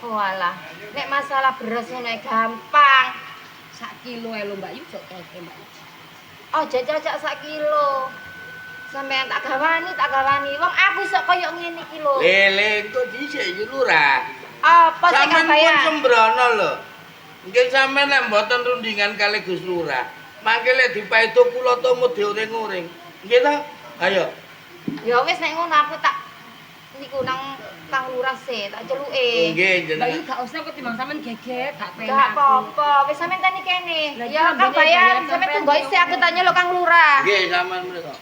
Oh alah, nek masalah beras ngono gampang. Sak kilo ae lho Mbak Yu, jok keke Mbak. Aja cocok sak kilo. Sampeyan tak gawani, tak gawani. Wong aku iso koyo ngene iki lho. Lele engko dhisik iki lurah. Apa sing Sampeyan pun kabayan? sembrono lho. Nggih sampeyan nek mboten rundingan kalih Gus Lurah, mangke lek dipaido kula tomo diuring-uring. Nggih ta? Ayo. Ya wis nek ngono aku tak niku nang Kang Lurah sih, tak celuke. Nggih Mbak Yu jenengan. gak usah kok timbang sampean geger, gak penak. Gak apa-apa, wis sampean tani kene. Lah, Ya iki Kang lambene Bayan, bayaran sampean sampean tunggu isih aku tak nyeluk Kang Lurah. Nggih sampean mriko.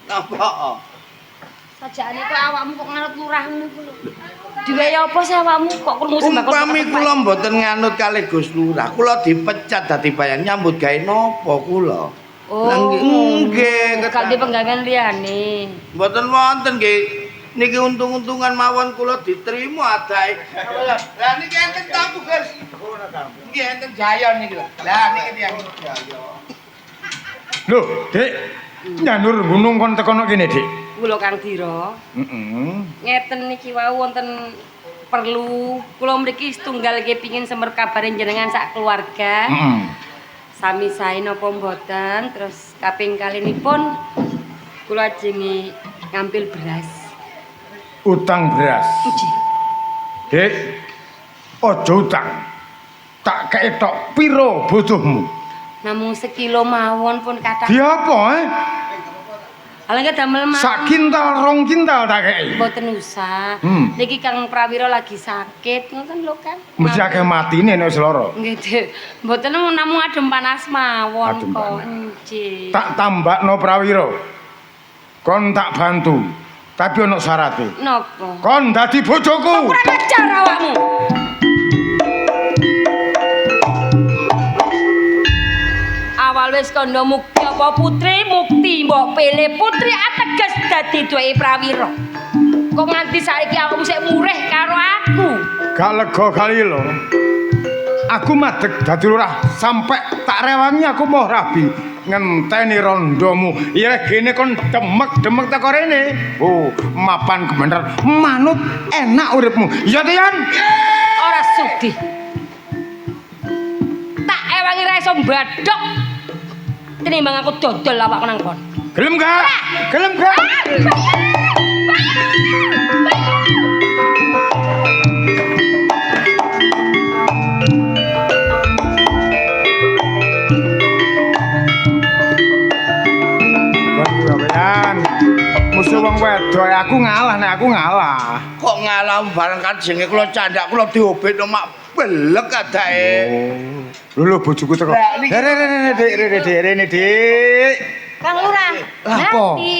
Napa? Sajakane kok awakmu kok nganut lurahmu ku lho. Diwehi apa sih awakmu kok krungu sembako? Umpami kula mboten nganut kalih Gus Lurah, kula dipecat dadi bayan nyambut gawe napa kula? Oh, nggih, gak di penggawean liyane. Mboten wonten nggih. Niki untung-untungan mawon kula diterima adae. Lah niki enten tamu, Gus. Nggih enten Jaya niki lho. Lah niki tiyang Jaya. Lho, Dik. Nyanur gunung kon teko nok kene, Dik. Kula Kang Dira, Heeh. ngeten niki wau wonten perlu kula mriki setunggal nggih pingin semer kabare jenengan sak keluarga. Heeh. Sami sae napa mboten, terus kaping kalinipun kula ajengi ngampil beras. Utang beras. Nggih. Dik, aja utang. Tak ketok piro butuhmu. Namung sekilo mawon pun kathah. Di apa, eh? Alah nggih damel mawon. Sak kintal, rong kintal tak kei. Mboten usah. Hmm. Niki Kang Prawira lagi sakit, ngoten lho Kang. Mesti akeh matine nek wis lara. Nggih, Dik. Mboten namung adem panas mawon Adem kok. panas. Nggih. Tak tambakno Prawira. Kon tak bantu, tapi ono syarate. Napa? Kon dadi bojoku. Kurang ajar awakmu. Awal wis kandha mukti apa putri mukti mbok pilih putri ateges dadi duweke Prawira. Kok nganti saiki awakmu sik murih karo aku. Gak lega kali lho. Aku madeg dadi lurah sampai tak rewangi aku mau rabi ngenteni rondomu. Ya gene kon demek-demek teko rene. Oh, mapan kebener manut enak uripmu. Ya Tian. Ora sudi. Tak ewangi ra iso mbadhok. Tinimbang aku dodol awakku nang kon. Gelem gak? Gelem gak? Kon Musuh wong wedok aku ngalah nek aku ngalah. Kok ngalah bareng kajenge kula candak kula diobetno mak belek adae. Lho lho bojoku teko. Lah, niki- Rene rene Dik, rene Dik, rene Dik. Kang Lurah, Lah, apa? nandi?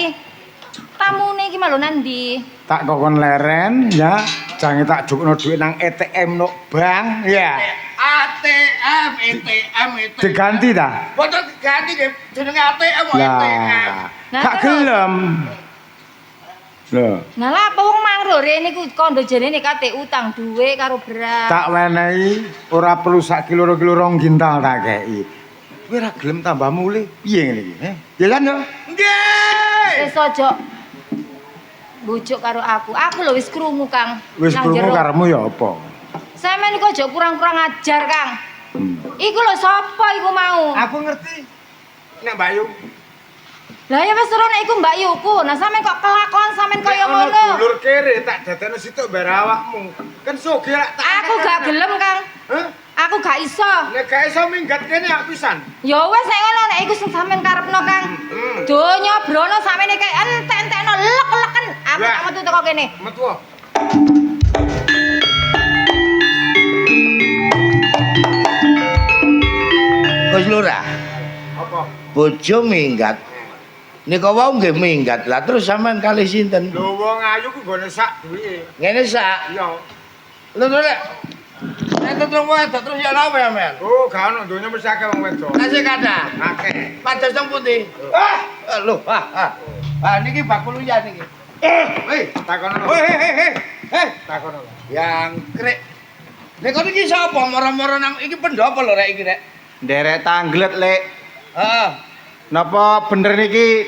Tamune iki malu nandi? Tak kokon leren ya, jangan tak jukno dhuwit nang ATM nok bank ya. ATM, ATM, ATM. Diganti ta? Mboten diganti nggih jenenge ATM kok ATM. Lah, Nah, gak terus? gelem. Lho, Nah lah apa wong mangro rene iku kandha jarene kate utang dhuwit karo beras. tak wenehi ora perlu sak kilo rong kilo rong kintal tak kei. Kowe ora gelem tambah mulih, piye ngene iki? Eh, ya kan yo? Nggih. Wis aja bujuk karo aku. Aku lho wis krungu, Kang. Wis Nang krungu jero. karepmu ya apa? Sampeyan iku aja kurang-kurang ajar, Kang. Hmm. Iku lho sapa iku mau? Aku ngerti. Nek Mbak Yu. Lah ya wis ora nek iku Mbak Yuku. Nah sampeyan kok kelakon sampeyan kaya Nek ono ngono. Dulur kere tak dadekno situk mbar awakmu. Kan sugih lak tak. Aku gak gelem, Kang. Hah? Aku gak iso. Nek gak iso minggat kene aku pisan. Ya wis nek ngono nek iku sing sampeyan karepno, Kang. Donya brono sampeyan iki entek-entekno lek-leken. Aku Lah. tak metu teko kene. Metu. Gus Lurah, Apa? bojo minggat. Nika wau nggih minggat. Lah terus sampean kalih sinten? Lho wong ayu ku nggone sak duwike. Ngene sak. Iya. Lho lho lek. Nek terus wedok terus ya napa ya, Men? Oh, gak ono donya mesti akeh wong wedok. Tasih kathah. Akeh. Pados teng pundi? Ah, Lho, ah, ah. Ah niki bakul uyan niki. Hei, takono. hei, hei, hei. Hei, Takono. yang krek. Nek kon iki sapa moro-moro nang iki pendopo lho rek iki rek. Nderek tanglet, Lek. Heeh. Napa bener niki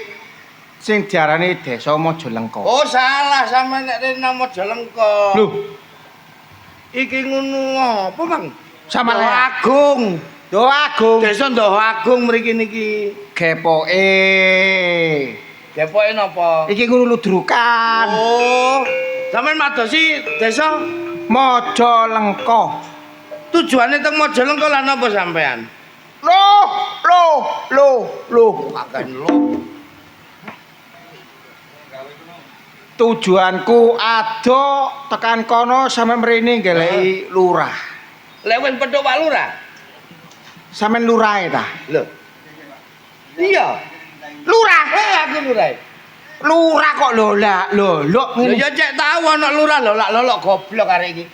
sing diarani Desa Majalengka? Oh salah sampean nek rene nang Majalengka. Lho, iki ngono apa, Mang? Sama Ndoho Lek. Agung. Ndoho Agung. Desa Ndoho Agung mriki niki. Gepoke. Gepoke napa? Iki ngono ludrukan. Oh, sampean madosi desa Majalengka. Tujuane teng Majalengka lan napa sampean? Loh, loh, loh, loh. Akan lo. Tujuanku ado tekan kono sampe mrene goleki lurah. Lek wis petuk Pak Lurah. Sampeyan lurahe ta? Lho. Iya. Lurah. Aku lurah. Lurah kok lolak lolok Lho ngene. ya cek tau ana lurah lolak lolok goblok arek iki.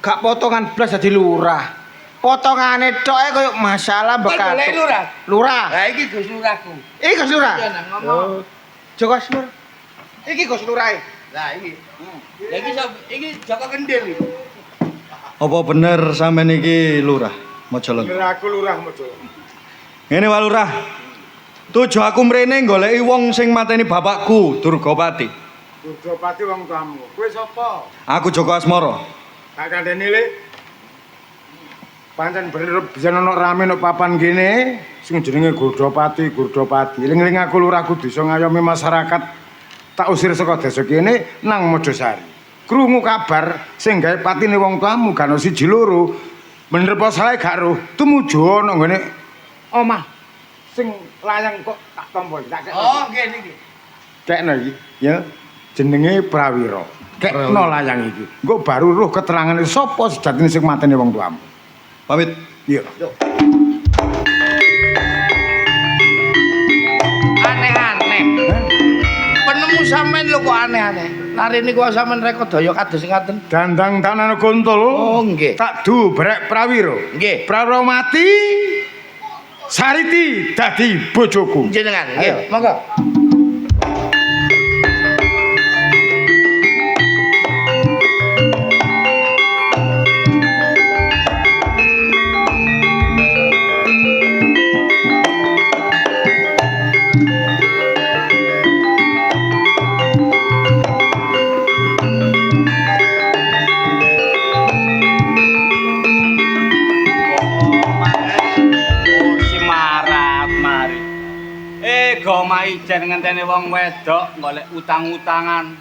Gak potongan blas dadi lurah. Potongane tok e koyo masalah Kon bekat. goleki lurah. Lurah. Lah iki Gus Lurahku. Iki Gus Lurah. Iya nang ngomong. Joko Lur. Iki Gus Lurahe. Lah iki. Lah iki sapa? Iki Joko Kendil iki. Apa bener sampean iki lurah Majalengka? Bener aku lurah Majalengka. Ngene wae lurah. Tuju aku mrene goleki wong sing mateni bapakku, Durgapati. Durgapati wong tuamu. Kowe sapa? Aku Joko Asmara. Tak kandhani, Lek. Pancen bener biyen ana rame nek papan kene sing jenenge Gurdapati, Gurdapati. Eling-eling aku lurah kudu iso ngayomi masyarakat. Tak usir saka desa kene nang Mojosari. Krungu kabar sing gawe patine wong tuamu gak ono siji loro. Bener apa salah gak roh. Tumuju ana nggone omah sing layang kok tak tampa iki, tak kekno. Oh, nggih niki. Kekno iki, ya. Jenenge Prawira. Kekno layang iki. Engko baru roh keterangane sapa sejatine sing mateni wong tuamu. Pamit. Iya. Aneh-aneh. Penemu sampean lho kok aneh-aneh. Lare niku sampean rekodaya kados ngaten. Dandang tanane kontol. Oh, nggih. Tak du brek Prawira. Nggih. Prawira mati. Sariti dadi bojoku. Jenengan nggih. Monggo. Kursi marat mari. Goma ijen ngenteni wong wedok golek utang-utangan.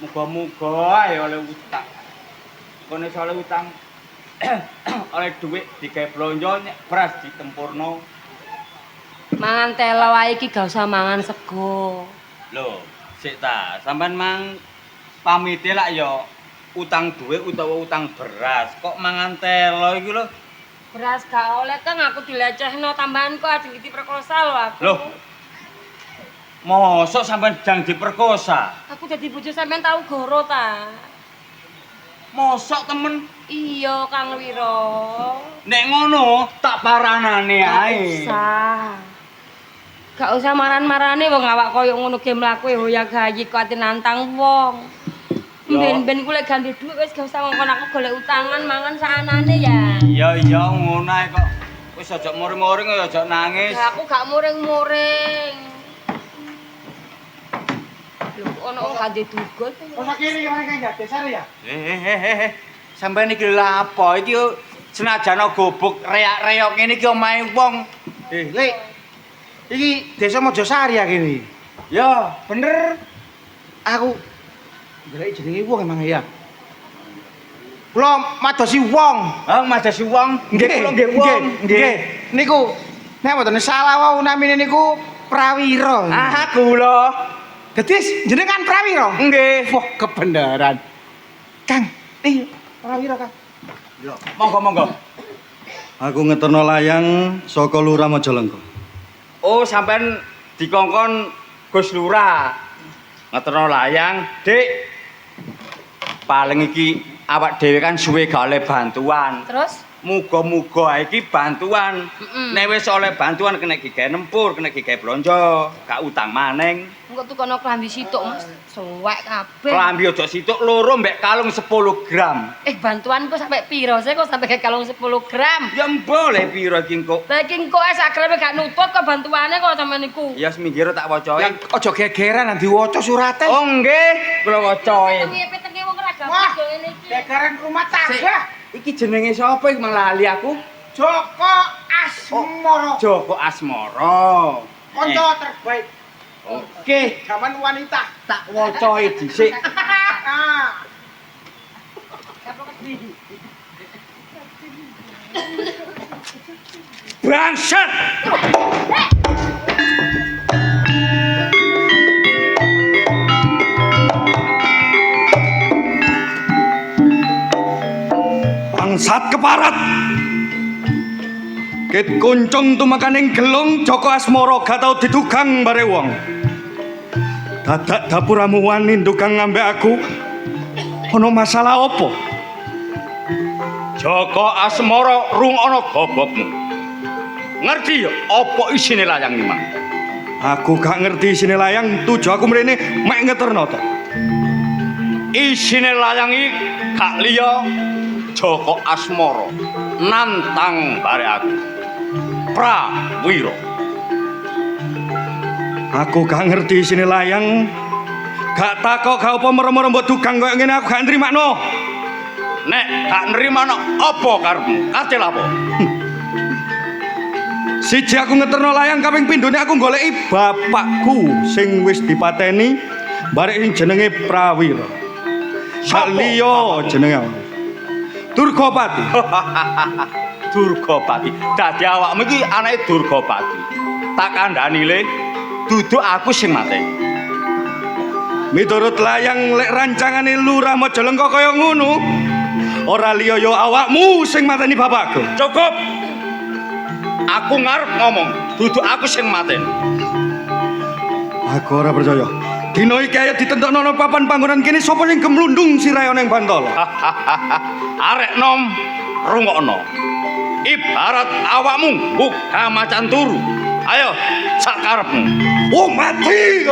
Muga-muga ae oleh utang. Kono iso oleh utang oleh dhuwit digawe blonjo nek beras ditempurno. Mangan telo wae iki gak usah mangan sego. Lho, sik ta, sampean mang pamite lak ya utang dhuwit utawa utang beras. Kok mangan telo iki lho? Beras gak oleh Kang, aku dilecehno tambahan kok ajeng diperkosa lho aku. Loh. Mosok sampean jang diperkosa? Aku dadi bojo sampean tau goro ta? Mosok temen? Iya, Kang Wiro. Nek ngono tak paranane ae. Gak usah. Gak usah maran-marane wong awak koyo ngono ge mlaku hoyak-hayik kok ate nantang wong. Ben-ben ku lek ganti dhuwit wis gak usah ngongkon aku golek utangan mangan saanane ya. Iya iya ngono ae kok. Wis aja muring-muring aja nangis. Ya aku gak muring-muring. Lho kok ono wong gak ndek duga. Masa kene iki kan ya desare ya? Sampeyan iki lha apa? Iki senajan gobok reak-reok ngene iki omahe wong. Lek. Iki desa Mojosari ya kene. Ya, bener. Aku golek jenenge wong emang ya. Kula madosi wong. Ah, madosi wong. Nggih, kula nggih wong. Nggih. Niku nek mboten salah wau namine niku Prawira. Ah, kula. Gedis jenengan Prawira? Nggih. Wah, kebenaran. Kang, iya Prawira, Kang. Monggo, monggo. Aku ngeterno layang saka Lurah Majalengka. Oh, sampean dikongkon Gus Lurah. Ngeterno layang, Dik. Paling iki awak dhewe kan suwe gak oleh bantuan. Terus? Muga-muga iki bantuan. Nek wis oleh bantuan kena digawe nempur, kena digawe blonjo, gak utang maneng. Engko tukono klambi situk, Mas. Suwek kabeh. Klambi aja situk loro mbek kalung 10 gram. Bantuan kok sampe piro sih kok sampe kalung 10 gram? Ya mbok le piro iki engko. Lah iki engko es akrebe gak nutut kok bantuane kok sampean niku. Ya seminggir tak wacoe. Ya aja gegeran nang diwaca surate. Oh nggih, kula wacoe. Petenge wong ora gabut yo ngene iki. Gegeran rumah tangga. Iki jenenge sapa iki lali aku? Joko Asmoro. Oh, Joko Asmoro. Kanca terbaik. Oke, zaman wanita. Tak wacoe dhisik. Bangsat. Bangsat keparat. Ket kuncung tumekaning gelung Joko Asmoro gak tau didugang bare wong. Dadak dapuramu wani ndugang ngambek aku. Ono masalah opo? Joko Asmoro rungono gobokmu. Ngerti ya apa isine layang iki, Mang? Aku gak ngerti isine layang, tuju aku mrene mek ngeterno to. Isine layang iki gak liya Joko Asmoro nantang bare aku. Prawira. Aku gak ngerti isine layang. Gak takok gak apa merem-merem mbok dugang koyo ngene aku gak nrimakno. Nek gak nrimakno apa karepmu? Kate lapo? Siji aku ngeterno layang, kaping pindhone aku goleki bapakku sing wis dipateni barek sing jenenge Prawira. Sak liya jenenge Durgapati. Durgapati. Dadi awakmu iki anake Durgapati. Tak kandhani le, duduk aku sing mateni. Miturut layang lek rancangane Lurah Majalengka kaya ngono, ora liya ya awakmu sing mateni bapakku. Cukup. Aku ngarep ngomong, duduk aku sing mateni. Aku ora percaya. Dina iki ayo ditentokno nang papan panggonan kene sapa sing gemlundung sirahe ana ing Bantala. Arek nom rungokno. Ibarat awakmu buka macan turu. Ayo sak karepmu. Oh mati.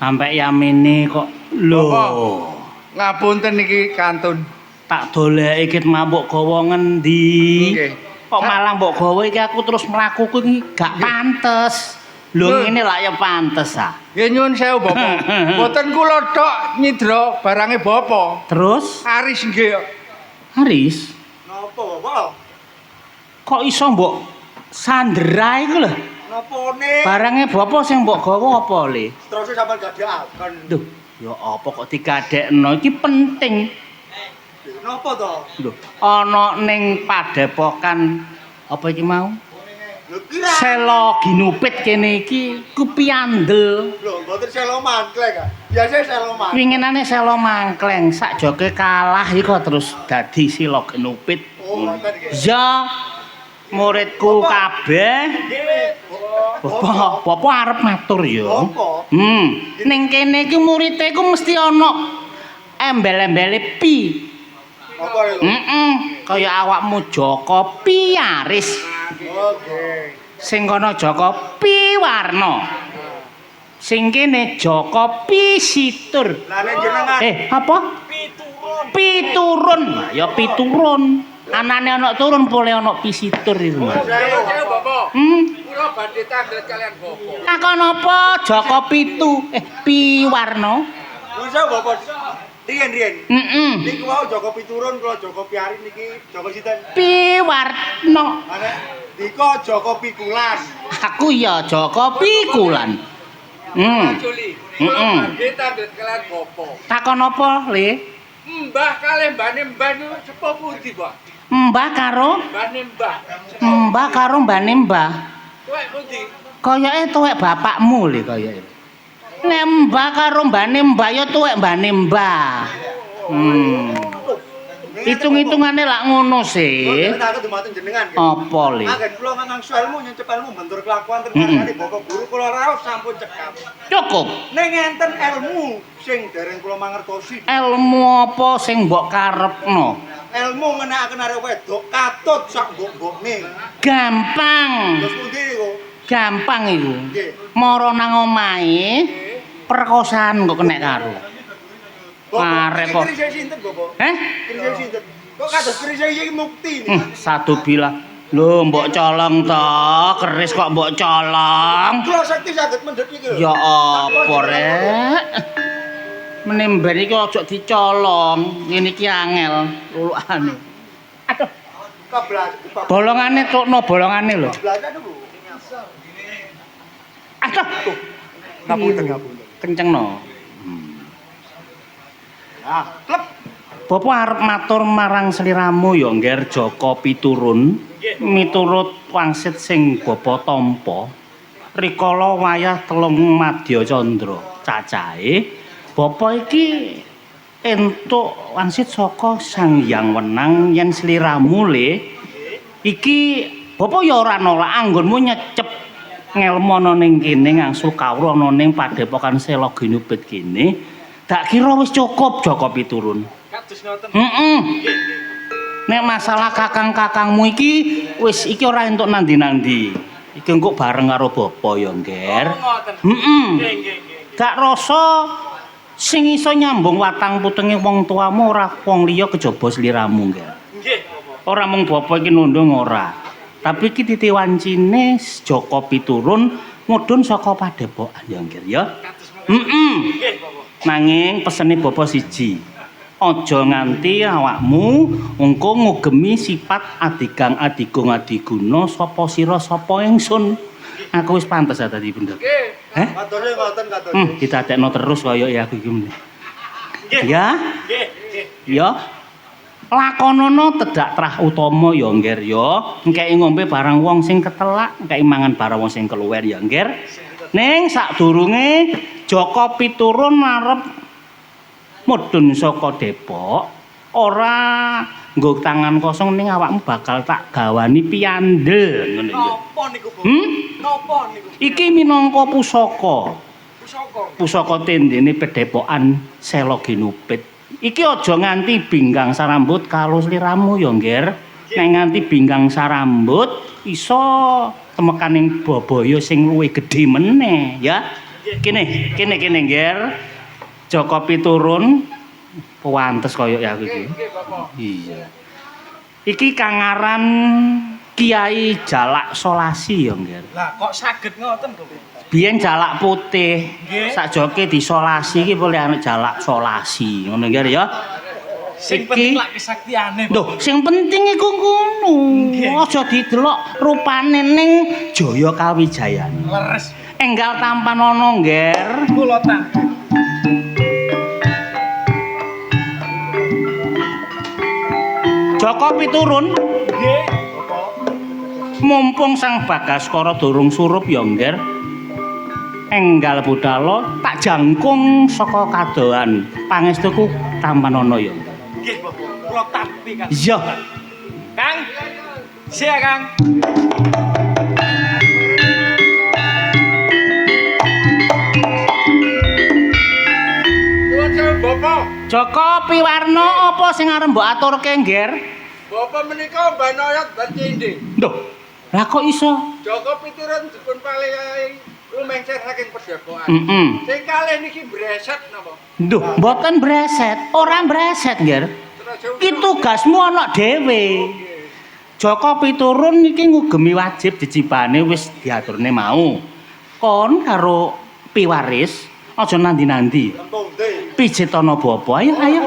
Sampai yamene kok lho. Ngapunten niki kantun. Tak doleki iki mabuk gawa ngendi? Nggih. Kok malah mbok gawa iki aku terus mlaku kuwi gak pantes. Lho ngene lak ya pantes ah. Nggih nyuwun sewu Bapak. Mboten kula tok nyidra barange Bapak. Terus? Aris nggih. Aris? Napa Bapak? Kok iso mbok sandera iku lho? Napane? Barange bapak sing mbok gawa apa le? Terus sampean gadhekaken. Duh, ya apa kok digadhekno iki penting. Napa to? Lho, ana ning padepokan apa iki mau? Lho kira. Selo ginupit kene iki ku piandel. Lho, mboten selo mangkleng ah. Biasane selo mangkleng. Winginane selo mangkleng, sak joke kalah iku terus dadi selo ginupit. Oh, ngoten nggih. Ya. Muridku kabeh. Bapak, bapak arep matur ya. Ning kene iki murite iku mesti ana embel-embele pi. Apa iku? Kaya awakmu Joko Piaris. Oke. Sing kono Joko Piwarno. Sing kene Joko Pisitur. Lah nek jenengan Apa? Piturun. Piturun. Ya piturun. Anane ana turun pole ana pisitur iku. Bapak. Kula badhe tanglet kalian Bapak. Takon apa Joko Pitu? Piwarno. Lho Nuwun sewu Bapak. Riyen-riyen. Heeh. Niku wau Joko Piturun, kula Joko Piari niki Joko sinten? Piwarno. Ana dika Joko Pikulan. Aku ya Joko Pikulan. Kula badhe tandhet kalian bapa. Takon apa, Le? Mbah kalih mbane mbah niku sepuh pundi, Pak? Mbah karo Mbane mbah. Mbah karo mbane mbah. Tuwek pundi? Kayake tuwek bapakmu le kayake. Nek mbah karo mbane mbah ya tuwek mbane mbah. Hitung-hitungane lak ngono sih. Mboten aku dumateng jenengan. nggih. Apa le? Anggen kula ngangsu ilmu nyencep ilmu bentur kelakuan teng Bapak Guru kula raos sampun cekap. Cukup. Ning enten ilmu sing dereng kula mangertosi. Ilmu apa sing mbok karepno? Ilmu ngenakaken arek wedok katut sak mbok-mbokne. Gampang. Terus pundi niku? Gampang iku. Nggih. Mara nang omahe perkosaan kok kenek karo. Bapak, Arep kok. Kerise sinten, Bapak? Eh? Kerise sinten? Kok kados kerise iki mukti niki? Satu bilah. Lho, mbok colong to, keris kok mbok colong. Kula sakti saged mendhet iki lho. Ya apa rek? Menemben iki aja dicolong, ngene iki angel lulukane. Aduh, Keblas, bolongane tukno bolongane lho. keblasan niku. Aduh. Ngapunten, ngapunten. Kencengno. Ah, klep. Bapak arep matur marang sliramu ya Ngger Joko Piturun miturut wangsit sing bapa tampa rikala wayah telung madya candra cacahe bapa iki entuk wangsit saka Sang Hyang Wenang yen sliramu le iki bapa ya ora nolak anggonmu nyecep ngelmu ana ning kene ngangsu kawruh ana ning padepokan Sela Ginubet kene. Tak kira wis cukup Joko Piturun. Kados ngoten. Heeh. Nek masalah kakang-kakangmu iki wis iki ora entuk nandi-nandi. Iki engko bareng karo bapa ya, Ngger. Oh, ngoten. Heeh. Nggih, nggih, nggih. Gak rasa sing iso nyambung watang putenge wong tuamu ora wong liya kejaba sliramu, Ngger. Nggih, Bapak. Ora mung bapa iki nundung ora. Tapi iki titiwancine Joko Piturun mudhun saka padepokan ya, Ngger ya. Kados mekaten. Heeh. Nggih, Bapak. Nanging pesene bapa siji. Aja nganti awakmu engko ngugemi sifat adigang adigung adiguna sapa sira sapa ingsun. Aku wis pantes ya dadi bener. Nggih. Heh? Katose ngoten katose. Didadekno terus kaya ya aku iki meneh. Nggih. Ya, Nggih, nggih. ya. Lakonono tedak trah utama ya, Ngger ya. Engkeki ngombe barang wong sing ketelak, engkeki mangan barang wong sing keluwer ya, Ngger. Ning sadurunge Joko Piturun arep mudhun saka Depok, ora nggo tangan kosong ning awakmu bakal tak gawani piandel ngono ya. Napa niku, Bapak? Hmm? Napa niku? Iki minangka pusaka. Pusaka. Pusaka tendene pedepokan Sela Ginupit. Iki aja nganti binggang sarambut karo sliramu ya, Ngger. Nek nganti binggang sarambut iso temekaning babaya sing luwih gedhe meneh, ya. Kene, kene kene, Ngger. Joko Piturun puantes kaya ya aku iki. Nggih, Bapak. Iya. Iki kang aran Kiai Jalak Solasi ya, Ngger. Lah kok saged ngoten, Bapak? Biyen jalak putih, Nggih. sakjoke disolasi iki boleh anu jalak solasi, ngono Ngger ya. Sing Iki- penting lak kesaktiane, Bapak. Loh, sing penting iku ngono. Aja didelok rupane ning Jaya Kawijayane. Leres. Enggal tampan ana, Ngger. Kula tampi. Joko Piturun. Nggih. Mumpung Sang Bagaskara durung surup ya, Ngger. Enggal budala tak jangkung saka kadohan. Pangestuku tampan ana ya. Nggih, Bapak. Kula tampi, Kang. Iya. Kang. Siap, Kang. Nuwun sewu, Bapak. Joko Piwarno apa sing arep mbok aturke, Ngger? Bapak menika Mbah Noyot ban Cinde. Lho, lah kok iso? Joko Piturun dipun palihahi lumengser saking padepokan. Heeh. Sing kalih niki breset napa? Duh, mboten breset, ora breset, Ngger. Terus Ki tugasmu ana dhewe. Joko Piturun iki ngugemi wajib jejibane wis diaturne mau. Kon karo piwaris Aja nandi-nandi. Pijetana bapa. Ayo, ayo.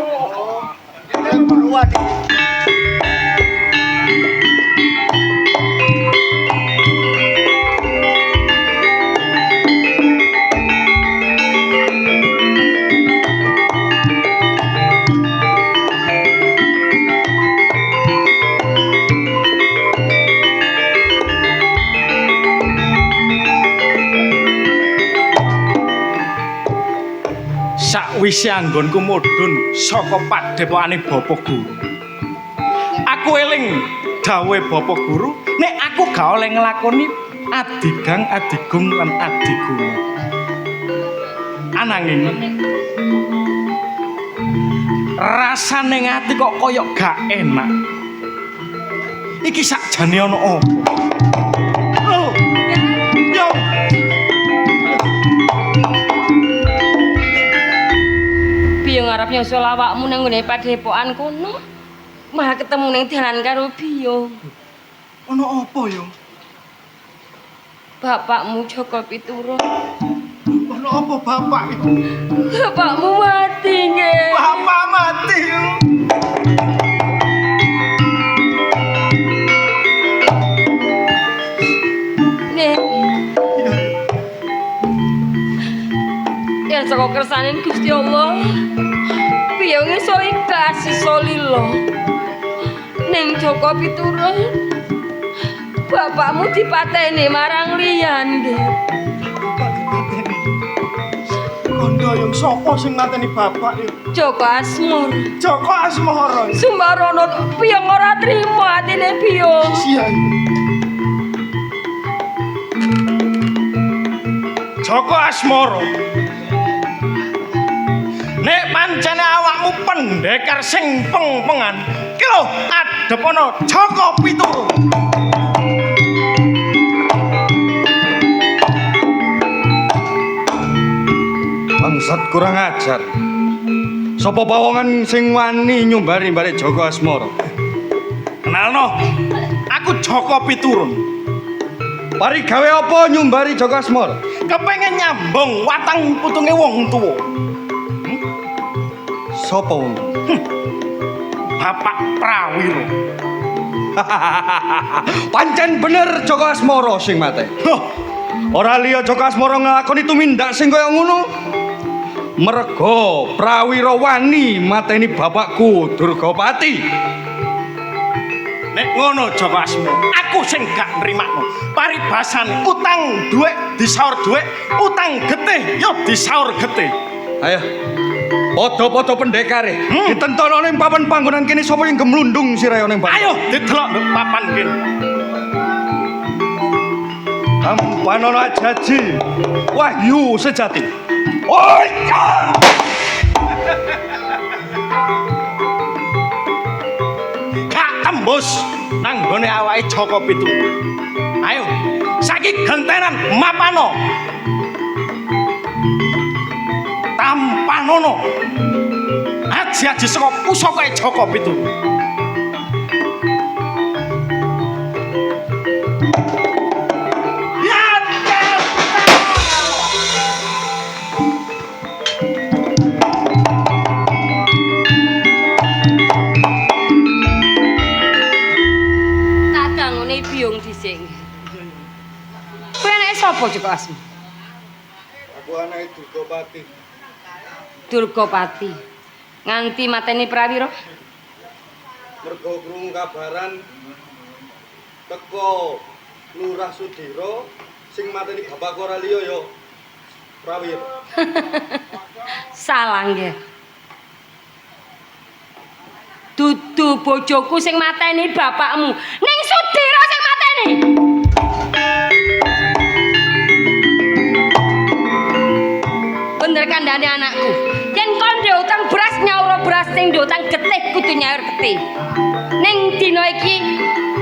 Sakwise anggonku mudhun saka padhepokane Bapak Guru. Aku eling dawuhe Bapak Guru nek aku gak oleh nglakoni adigang, adigung lan adiguna. Ananging rasane ati kok koyok gak enak. Iki sakjane ana apa? Oh. Yo. Biyung arep nyusul awakmu nang nggone padhepokan kono. Malah ketemu ning dalan karo Biyung. Ana apa, Yung? Bapakmu Joko Piturun. Ana apa bapak itu? Bapakmu mati, nggih. Bapak mati, Yung. Nek. Yen saka kersane Gusti Allah, Biyung iso ikhlas iso lila. Ning Joko Piturun, bapakmu dipateni marang liyan, nggih. Bapak dipateni. Kondo yung sapa sing mateni bapak yo? Joko Asmoro. Joko Asmoro. Sumbarono Biyung ora trimo atine Biyung. Iya. Joko Asmoro. Nek pancene awakmu pendekar sing peng-pengan, ki lho adep ana Joko Piturun. Bangsat kurang ajar. Sapa pawongan sing wani nyumbari barek Joko Asmoro? Kenalno, aku Joko Piturun. Pari gawe apa nyumbari Joko Asmoro? Kepengen nyambung watang putunge wong tuwa. Sapa wong? Bapak Prawiro. Pancen bener Joko Asmoro sing mate. Huh. Ora liya Joko Asmoro nglakoni tumindak sing kaya ngono. Merga Prawiro wani mateni bapakku Durgapati. Nek ngono Joko Asmoro, aku sing gak nrimakno. Paribasan utang dhuwit disaur dhuwit, utang getih ya disaur getih. Ayo. Padha-padha pendekare. Ditentono ning papan panggonan kene sapa sing gemlundung sirahe ning papan. Ayo didelok nduk papan kene. Tampanono ajaji. Wahyu sejati. Oh iya. Gak tembus nang nggone awake Joko Pitu. Ayo, saiki gentenan mapano. Tampanono. Aji-aji saka pusaka Joko Pitu. Tak dangune Biyung dhisik. Kowe anake sapa Joko Asmoro? Aku anake Durgapati. Durgapati. Nganti mateni Prawiro. Mergo krungu kabaran teko Lurah Sudira sing mateni bapakku ora liya ya Prawiro. Salah nggih. Dudu bojoku sing mateni bapakmu, ning Sudira sing mateni. Bener kandhane anakku. Yen kon ndek utang beras nyaur beras, sing ndek utang getih kudu nyaur getih. Ning dina iki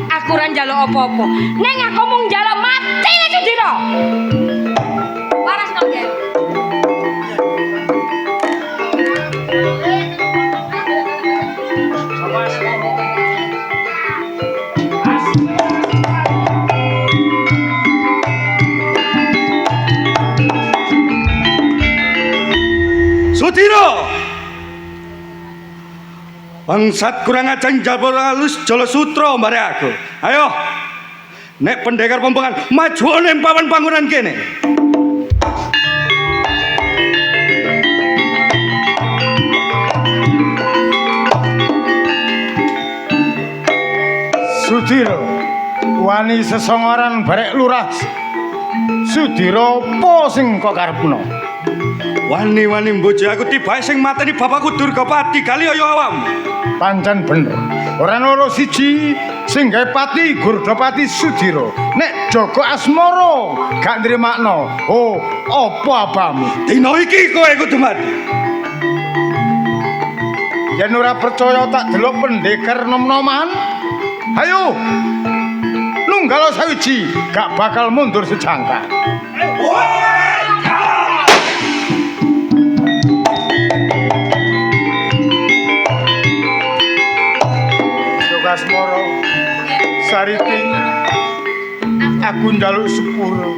aku ora njaluk apa-apa. Ning aku mung njaluk mati ning Sudira. Waras to, nggih. Sudira. Bangsat kurang ajar njabur halus Jala Sutra mbare aku. Ayo. Nek pendekar pompongan maju ning papan panggonan kene. Sudira wani sesongoran barek lurah. Sudira apa sing kok karepno? Wani-wani mbojo aku tibae sing mateni bapakku Durgapati kali ya awakmu. Pancen bener. Ora loro siji sing gawe pati Gurdapati Sudira. Nek Joko Asmara gak nrimakno, oh apa apamu? Dina iki kowe kudu mati. Yen ora percaya tak delok pendekar nom-noman. Ayo. Nunggalo sawiji, gak bakal mundur sejangka. Joko Asmara, Sariti, aku njaluk sepuro.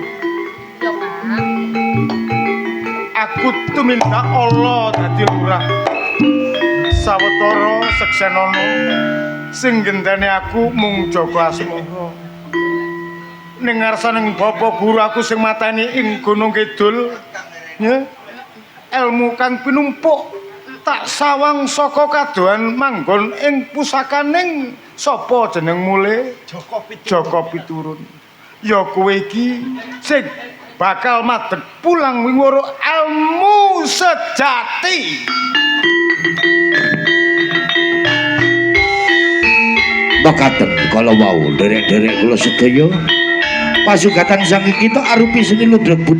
Yo, Kang. Aku tumindak Allah dadi lurah. Sawetara seksenono sing genteni aku mung Joko Asmara. Ning ngarsaning Bapak Guru aku sing mateni ing Gunung Kidul, ya. Elmu kang pinumpuk tak sawang saka kadohan manggon ing pusakaning sapa jeneng mule Joko Piturun. Ya kowe iki sing bakal madeg pulang wiwara ilmu sejati. Mekaten kala wau nderek-nderek kula sedaya pasugatan saking kita arupi seni ludruk budaya.